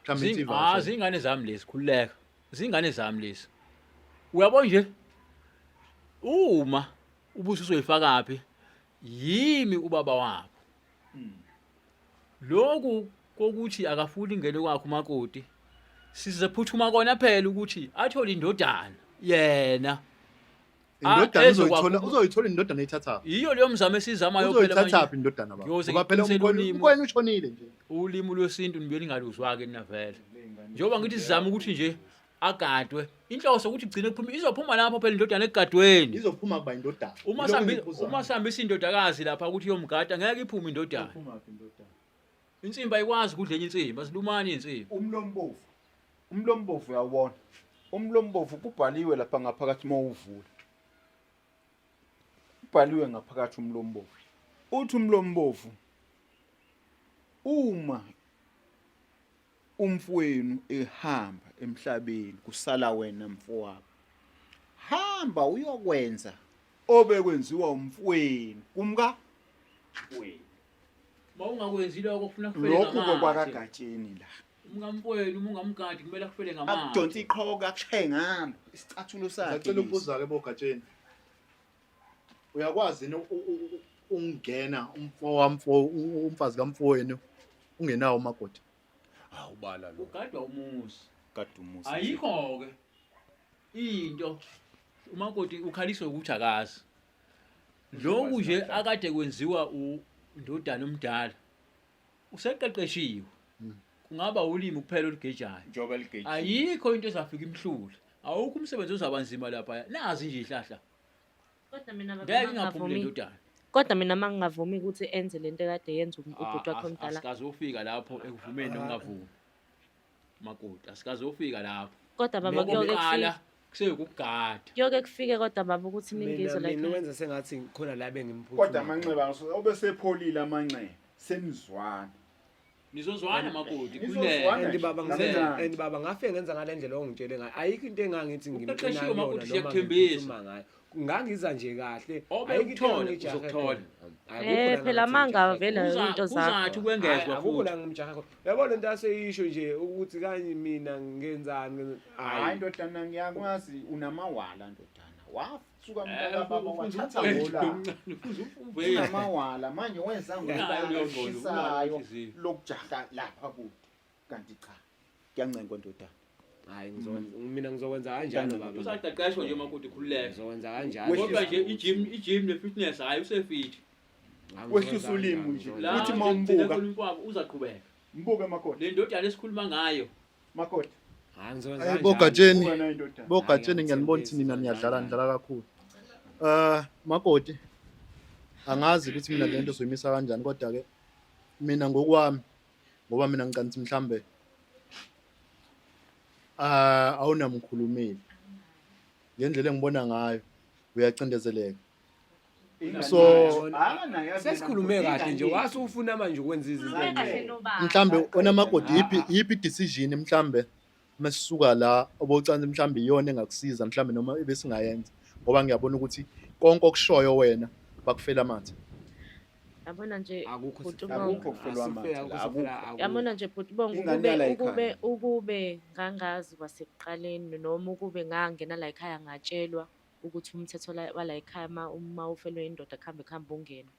Mhlawumbe Ah, zingane zami lezi, khululeka. Zingane zami lezi. Uyabona nje uma ubuthi uzoyifaka phi yimi ubaba wabo. Lokhu kokuthi akafuni ingene kwakhe umakoti sizephuthuma kona phela ukuthi athole indodana yena. Indodana Ah, uzoyithola ezokwakho- uzoyithola indodana eyithathaphi? Yiyo leyo mzamo esizamayo phela manje. Uzoyithathaphi indodana baba? Ngiyoze Ngoba phela ngiqinisele umkhwenu ulimi. umkhwenu ushonile nje. Ulimi lwesintu nibuye ningaluzwa-ke nina vele. Njengoba ngithi sizama ukuthi nje agadwe, inhloso ukuthi kugcine kuphume, izophuma lapho phela indodana ekugadweni. Izophuma kuba indodana. Uma Yilokho sihambi engikubuzayo. uma sihambisa indodakazi lapha ukuthi iyomgada ngeke iphume indodana. Iphumaphi indodana? Insimbi ayikwazi ukudla enye insimbi, azilumani iy'nsimbi. Umlombovu. Umlombovu uyawubona. Umlombovu kubhaliwe lapha ngaphakathi uma uwuvula. Kubhaliwe ngaphakathi umlombovu. Uthi umlombovu uma umfowenu ehamba emhlabeni kusala wena mfowabo. Hamba uyokwenza obekwenziwa umfowenu kumka wenu. Uma ungakwenzi lokho kufuna kufele Lokhu ngamathe. kokwakagatsheni la. Umkamfowenu uma ungamgadi kumele akufele ngamathe. Akudonsa iqhoka akushaye ngalo isicathulo sakhe. Ngisacela lesi. ukubuza-ke bogatsheni. Uyakwazi yini ukungena umfazi kamfowenu ungenawo umakoti? Awubala lo. Ugadwa umuzi. Kade umuzi. Ayikho-ke into umakoti ukhaliswe ukuthi akazi. Lokhu nje akade kwenziwa undodana omdala useqeqeshiwe. Kungaba ulimi kuphela olugejayo. Njengoba ligejiwe. Ayikho into ezafika imhlule. Awukho umsebenzi ozaba nzima lapha. Nazi nje ihlahla. Kodwa mina baba Ngeke ingaphumi le mangingavumi. ndodana. Kodwa mina mangingavumi ukuthi enze lento ekade yenza ubhuti wakhe omdala. Asikazofika lapho ekuvumeni nokungavumi. Makoti, asikazofika lapho. Kodwa baba kuyoke Okokuqala kufike. kuseyukugada. Kuyoke kufike kodwa baba ukuthi Mina ningizwe la mina ekhaya. wenza sengathi khona la bengimphutha. Kodwa amanxeba obesepholile amanxeba senizwana. Nizozwana makoti, Nizozwana. kulele. And baba Nje. ngisenza and baba ngafike ngenza ngale ndlela ongitshele ngayo. Ayikho into engangithi ngimqina Uqeqeshiwe kuyona makoti, noma siyakuthembisa. ngiphuthuma ngayo. Ngangiza nje kahle. Obe Ayikho into ukuthola, engangijahe uzokuthola. khona. Akukho la Phela engathi manga ngijahe vele khona. into zakho. Kuzathi ukwengezwa Hayi, akukho futhi. la ngimjahe khona. Uyabona lento aseyisho nje ukuthi kanye mina ngenzani ngenza- Hayi Hayi. ndodana ngiyakwazi unamawala ndodana. Wasuka Eh, mntaka baba wathatha ngola. Unamawala manje wenza Unayo leyo ngqondo, unayo ngolashisayo inhliziyo. lokujaha lapha kude. Kanti cha. Kuyancengwa ndodana. Hayi ngizokwenza mina ngizokwenza kanjalo baba. Usaqeqeshwa nje makoti, khululeka. Ngizokwenza kanjalo. Kodwa nje i-gym, i-gym ne-fitness hayi usefit. Wehlisa ulimi nje. La Uthi nje uma thina umbuka. khuluma kwabo uzaqhubeka. Mbuke makoti. Le ndodana esikhuluma ngayo Makoti. Eh, bogatsheni Buka nayo indodana. bogatsheni ngiyanibona ukuthi nina niyadlala nidlala kakhulu. Eh makoti angazi ukuthi mina lento soyimisa kanjani kodwa ke mina ngokwami ngoba mina ngicela ukuthi mhlambe ah awunamkhulumeli ngendlela engibona ngayo uyacindezeleka. So- Sesikhulume kahle nje wase ufuna manje ukwenza izinto Khulume kahle eziningi. nobaba. Mhlambe wena makoti yiphi yiphi decision mhlambe masisuka la obocansi mhlambe iyona engakusiza mhlambe noma ebesingayenza ngoba ngiyabona ukuthi konke okushoyo wena bakufela amathe. Yabona nje Akukho bhuti sifela- uBonga. Akukho kufelwa amathe Akukho la, sifela- akukho. akukho. Yabona nje bhuti Bonga Ingane ukube yala ukube ekhaya. ukube ngangazi kwasekuqaleni noma ukube ngangena la ekhaya ngatshelwa ukuthi umthetho wala ekhaya uma ufelwe indoda kuhambe kuhambe ungene.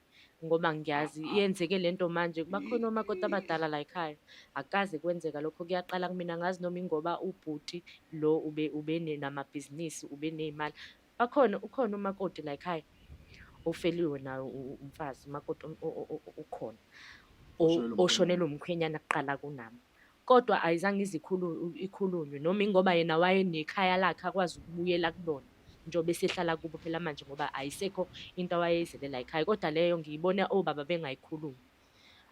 Ngoba ngiyazi iyenzeke lento manje bakhona omakoti abadala la ekhaya. Akukaze kwenzeka lokho kuyaqala kumina angazi noma ingoba ubhuti lo ube ube namabhizinisi ube ney'mali. Bakhona ukhona umakoti la ekhaya ofeliwe naye umfazi umakoti ukhona. Oshonelwe umkhwenyana. Oshonelwe umkhwenyana kuqala kunami. Kodwa ayizange ize ikhulunywe noma ingoba yena wayenekhaya lakhe akwazi ukubuyela kulona njengoba esehlala kubo phela manje ngoba ayisekho into awayeyizele la ekhaya. Kodwa leyo ngiyibona obaba bengayikhulumi.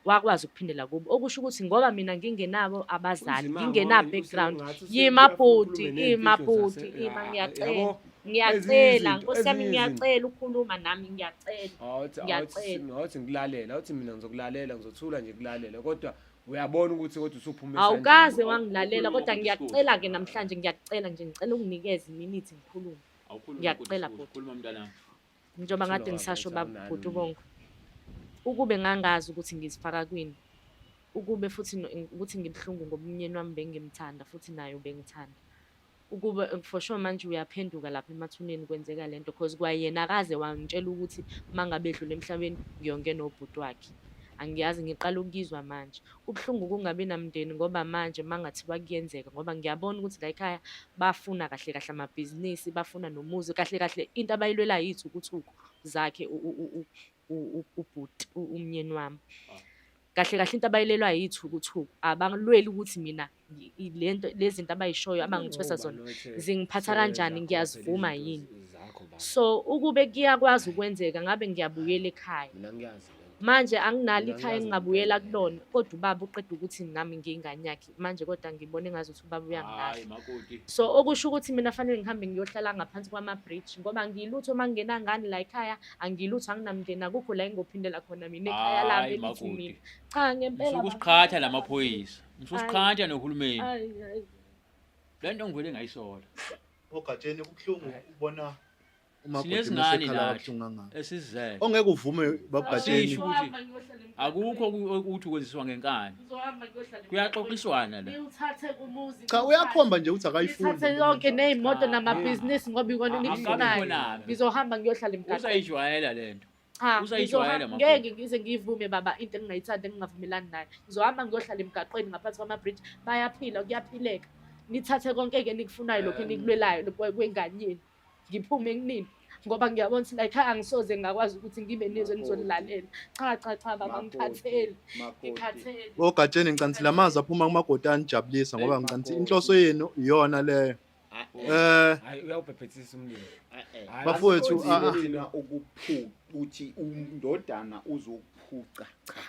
Wakwazi ukuphindela kubo. Okusho ukuthi ngoba mina ngingenabo abazali, Kunzima ngingena ngoba background. usengathi Yima usefuna bhuti, ukhulume ima ney'mfihlo bhuti, ima Ah, ngiyacela. yabo, Ngiyacela, ezinye Nkosi yami izinto, ezinye ngiyacela ukukhuluma nami ngiyacela. Awuthi Ngiyacela. awuthi ngikulalela, awuthi mina ngizokulalela, ngizothula nje kulalela kodwa uyabona ukuthi kodwa usuphuma Awukaze esandleni. wangilalela kodwa Awukhulumi ngiyacela-ke namhlanje ngiyacela nje ngicela unginikeze iminithi ngikhulume. awukhulumi Ngiyacela, makoti, bhuti. khuluma mntanami. Njengoba Thula kade ngisasho baba, baba awunalo bhuti ulimi. uBonga. Ukube ngangazi ukuthi ngizifaka kwini. Ukube futhi ukuthi ngibuhlungu ngoba umyeni wami bengimthanda futhi naye ubengithanda. Ukube for sure manje uyaphenduka lapha emathuneni kwenzeka lento cause kwayena akaze wangitshela ukuthi uma ngabe edlula emhlabeni ngiyongena ubhuti wakhe. Angiyazi ngiqala ukuyizwa manje. Kubuhlungu ukungabi namndeni ngoba manje uma kungathiwa kuyenzeka ngoba ngiyabona ukuthi la ekhaya bafuna kahle kahle amabhizinisi, bafuna nomuzi. Kahle kahle into abayilwelayo iy'thukuthuku zakhe ubhuti umyeni wami. Kahle kahle into abayilwelayo iy'thukuthuku, abalweli ukuthi mina lento lezi zinto abayishoyo abangithwesa zona zingiphatha kanjani, ngiyazivuma yini. So ukube kuyakwazi ukwenzeka ngabe ngiyabuyela ekhaya. Mina ngiyazi lento. Manje anginalo Mina ikhaya ngiyazi engingabuyela ngempela. kulona kodwa ubaba uqeda ukuthi nami ngiyingane yakhe manje kodwa ngibona engazuthi ubaba uyangilahla. Hayi makoti. So okusho ukuthi mina fanele ngihambe ngiyohlala ngaphansi kwama-bridge ngoba angilutho uma ngingenangane la ekhaya, angilutho anginamndeni akukho la engiyophindela khona mina ekhaya lami Hayi elithi makoti. mina. Cha ngempela Ngisuke baba. usiqhatha lamaphoyisa. Ngisuke usiqhatha nohulumeni. Ayi, ayi. Le nto ngivele ngayisola. Ogatsheni kubuhlungu ukubona umakoti Sinezingane mesekhala nathi. kabuhlungu kangaka. Esizele. Ongeke uvume babugatsheni. Asisho ukuthi Ngizohamba ngiyohlala emgwaqweni. akukho ukuthi kwenziswa ngenkani. Ngizohamba ngiyohlala emgwaqweni. Kuyaxoxiswana la. Ngiwuthathe umuzi. Cha uyakhomba nje ukuthi akayifuni. Ngithathe yonke ney'moto Cha. namabhizinisi ngoba ikona Akabi enikufunayo. khona-ke. Ngizohamba ngiyohlala emgwaqweni. Usayijwayela lento. Cha, Usayijwayela ngizohamba- makoti. ngeke ngize ngiyivume baba into engingayithandi engingavumelani nayo. Ngizohamba ngiyohlala emgaqweni ngaphansi kwama-bridge. Bayaphila, kuyaphileka. Nithathe konke-ke enikufunayo lokhu enikulwelayo lokhu kwengane yenu. Ngiphume kunini ngoba ngiyabona ukuthi la ekhaya angisoze ngakwazi ukuthi ngibe nezwi enizolilalela. Cha cha cha baba ngikhathele. Ngikhathele. Bogatsheni ngicanisile lamazwi aphuma kumakoti anijabulisa ngoba ngicanisile inhloso yenu iyona leyo. Eh Hayi uyawubhebhethisa umlilo. Hayi, Bafowethu, asiqondile ah, ah. thina. Thina ukuphuca uthi umndodana uzokuphuca cha.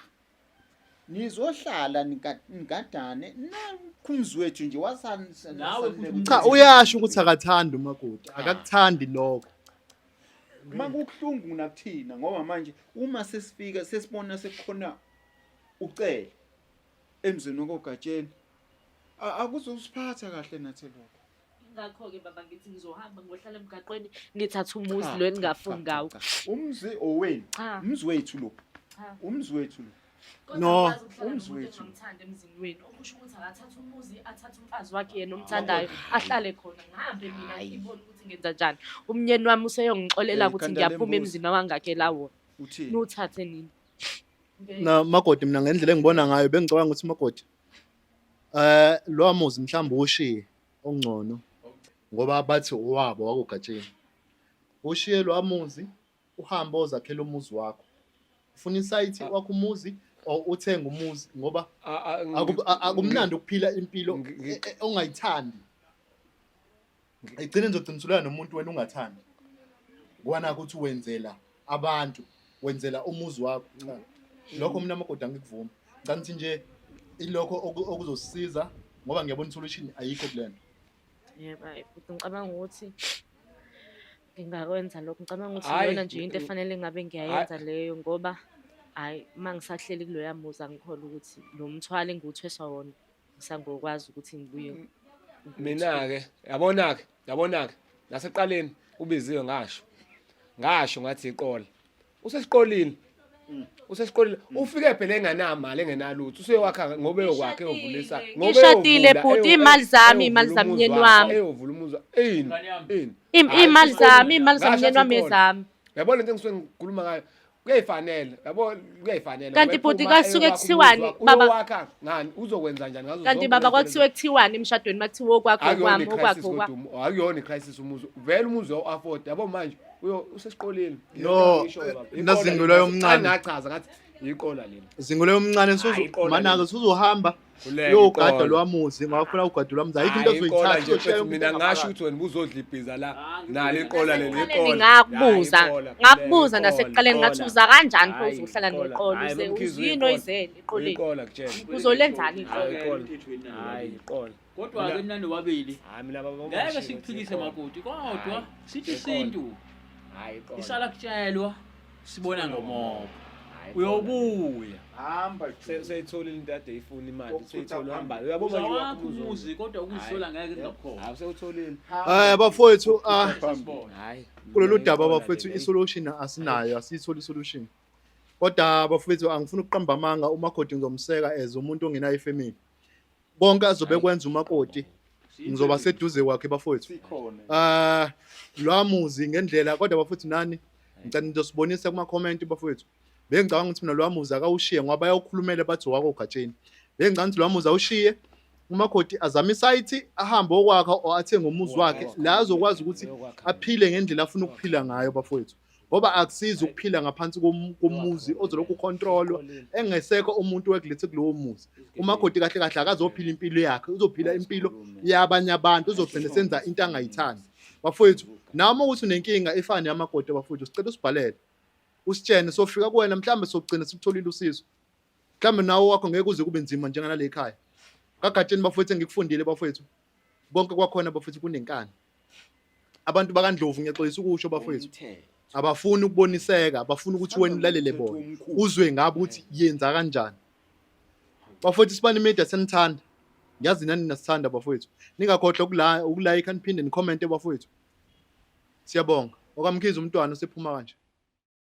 Nizohlala nigadane nakhumzi wethu nje wasani Nawe futhi cha uyasho ukuthi akathandi umakoti, akakuthandi lokho. Makubuhlungu nakuthina ngoba manje uma sesifika sesibona sekukhona ucele emzini wakoGatsheni akuzosiphatha kahle nathi lokho. Ingakho-ke baba ngithi ngizohamba ngiyohlala emgaqweni ngithathe umuzi lo engingafuni ngawo. Umzi owenu. Cha. Umzi wethu lo. Cha. Umzi wethu lo. Kodwa No. angikwazi ukuhlala Umzi nomuntu wethu. engingamthandi emzini wenu. Okusho ukuthi akathathe umuzi, athathe umfazi wakhe yena omthandayo, ahlale khona. Ngihambe mina ngibone ukuthi ngenza njani. Umnyeni wami useyongixolela Eh, ukuthi khanda ngiyaphuma lembuzi. emzini awangakhela wona. Uthini? Niwuthathe nini? Na makoti mina ngendlela engibona ngayo bengicabanga ukuthi makoti eh lo muzi mhlawumbe ushiye ongcono ngoba bathi owabo wakoGatsheni. Ushiye lo muzi uhambe ozakhela umuzi wakho. Ufuna isayithi wakho umuzi or uthenge umuzi ngoba akumnandi ukuphila impilo ongayithandi. Egcine nizogcina usulala nomuntu wena ungathandi. Ngoba nakho ukuthi wenzela abantu, wenzela umuzi wakho. Cha. Lokho mina makoti angikuvumi. Ngicabanga ukuthi nje ilokho okuzosisiza ngoba ngiyabona isolution ayikho kulento. Yebo, hhayi futhi ngicabanga ukuthi ngingakwenza lokho. Ngicabanga ukuthi Hhayi, iyona nje into efanele ngabe ngiyayenza leyo ngoba hhayi uma ngisahleli kuloya muzi angikholwa ukuthi lo mthwalo engiwuthweswa wona ngisangokwazi ukuthi ngibuye ngiwuthwale. Mina-ke yabona-ke yabona-ke nasekuqaleni ubiziwe ngasho ngasho ngathi iqola usesiqolile usesiqolile ufike phela enganamali engenalutho useyowakha ngoba eyokwakhe eyovulisa ngoba Ngishadile eyovula, bhuti, iy'mali zami, iy'mali eyovula zamnyeni umuzi wakhe, wami. eyovula umuzi ini Ngane yami. ini Iy'mali zami, iy'mali Ngasho zamnyeni wami athi iqola. ezami. Yabona lento engisuke ngikhuluma ngayo kuyayifanele yabo kuyayifanele Kanti ngoba bhuti ephuma kasuke eyowakha kuthiwani, umuzi wakhe, baba? uyowakha ngani uzokwenza njani ngazo Kanti zonke baba lezi kwakuthiwe kuthiwani emshadweni makuthiwa okwakho akuyona okwami i-crisis okwakho okwami. kodwa akuyona i-crisis umuzi vele umuzi uyawu-afford yabo manje uyo usesiqoleni No, nazingelwayo omncane. ngachaza ngathi iqola leli Zingule omncane Hayi, iqola manake leli. suzohamba Khuleka, uyogada iqola. lwamuzi ngoba funa ugada lwamuzi ayikho into Hayi, iqola ozoyithatha nje uzoshiya mfethu, yonke mina into ngasho ngaphakathi. ukuthi wena ubuzodla ibhiza la Ah, nalo iqola leli Nasekuqaleni iqola ngakubuza Hayi, iqola, ngakubuza iqola, nasekuqaleni ngathi iqola. uza kanjani pho Hayi, uzohlala iqola. neqola Hayi, uze Mamkhize, yini uyiqola. oyizele eqoleni Iqola kutshela uzolenzani Hayi, iqola iqola. Hayi, iqola. Kodwa-ke mina nobabili Hayi, mina baba ngeke ungashiwo sikuphikise ukuthi iqola. makoti kodwa sithi iqola. isintu Hayi, iqola. isala kutshelwa sibona ngomoya Hayi, iqola. uyobuya Hamba Seyitholile into ade ifuna imali Okuthutha seyitholile phambili. uhamba uyabo manje uzawakha wakho umuzi umuzi kodwa ukuzisola ngeke kungakhona hayi sewutholile Bafowethu ah hayi kulolu daba bafowethu isolution asinayo asiyitholi isolution. Kodwa bafowethu angifuni ukuqamba amanga umakoti ngizomseka as umuntu ongenayo ifamily. Konke azobe kwenza umakoti ngizoba seduze kwakhe bafowethu. Sikhona. Ah lwamuzi ngendlela kodwa bafowethu nani ngicela nizosibonisa kuma comment bafowethu. Bengicabanga ukuthi mina lwamuzi akawushiye ngoba bayawukhulumela bathi wakho ugatsheni. Bengicabanga ukuthi lwamuzi awushiye umakoti azame isayithi ahambe okwakha or athenge umuzi wakhe la azokwazi ukuthi aphile ngendlela afuna ukuphila ngayo bafowethu. Ngoba akusizi ukuphila ngaphansi komuzi ozolokhu ucontrolwa engesekho umuntu wekulethe kulowo muzi. Umakoti kahle kahle akazophila impilo yakhe, uzophila impilo yabanye abantu, uzogcina senza into angayithandi. Bafowethu, nami ukuthi unenkinga efana neyamakoti bafowethu, sicela usibhalele. Usitshene sofika kuwena mhlambe sogcina sikutholile usizo. Mhlambe nawe wakho ngeke uze kube nzima njenganale ekhaya. Kagatsheni bafowethu engikufundile bafowethu. Konke kwakhona bafowethu kunenkani. Abantu bakaNdlovu ngiyaxolisa ukusho bafowethu. Abafuni ukuboniseka, abafuni ukuthi wena ulalele bona. Uzwe ngabo ukuthi yenza kanjani. Bafowethu Sibani Media senithanda. Ngiyazi nani nasithanda bafowethu. Ningakhohlwa ukulike niphinde nicommente bafowethu. Siyabonga. OkaMkhize umntwana usephuma kanje.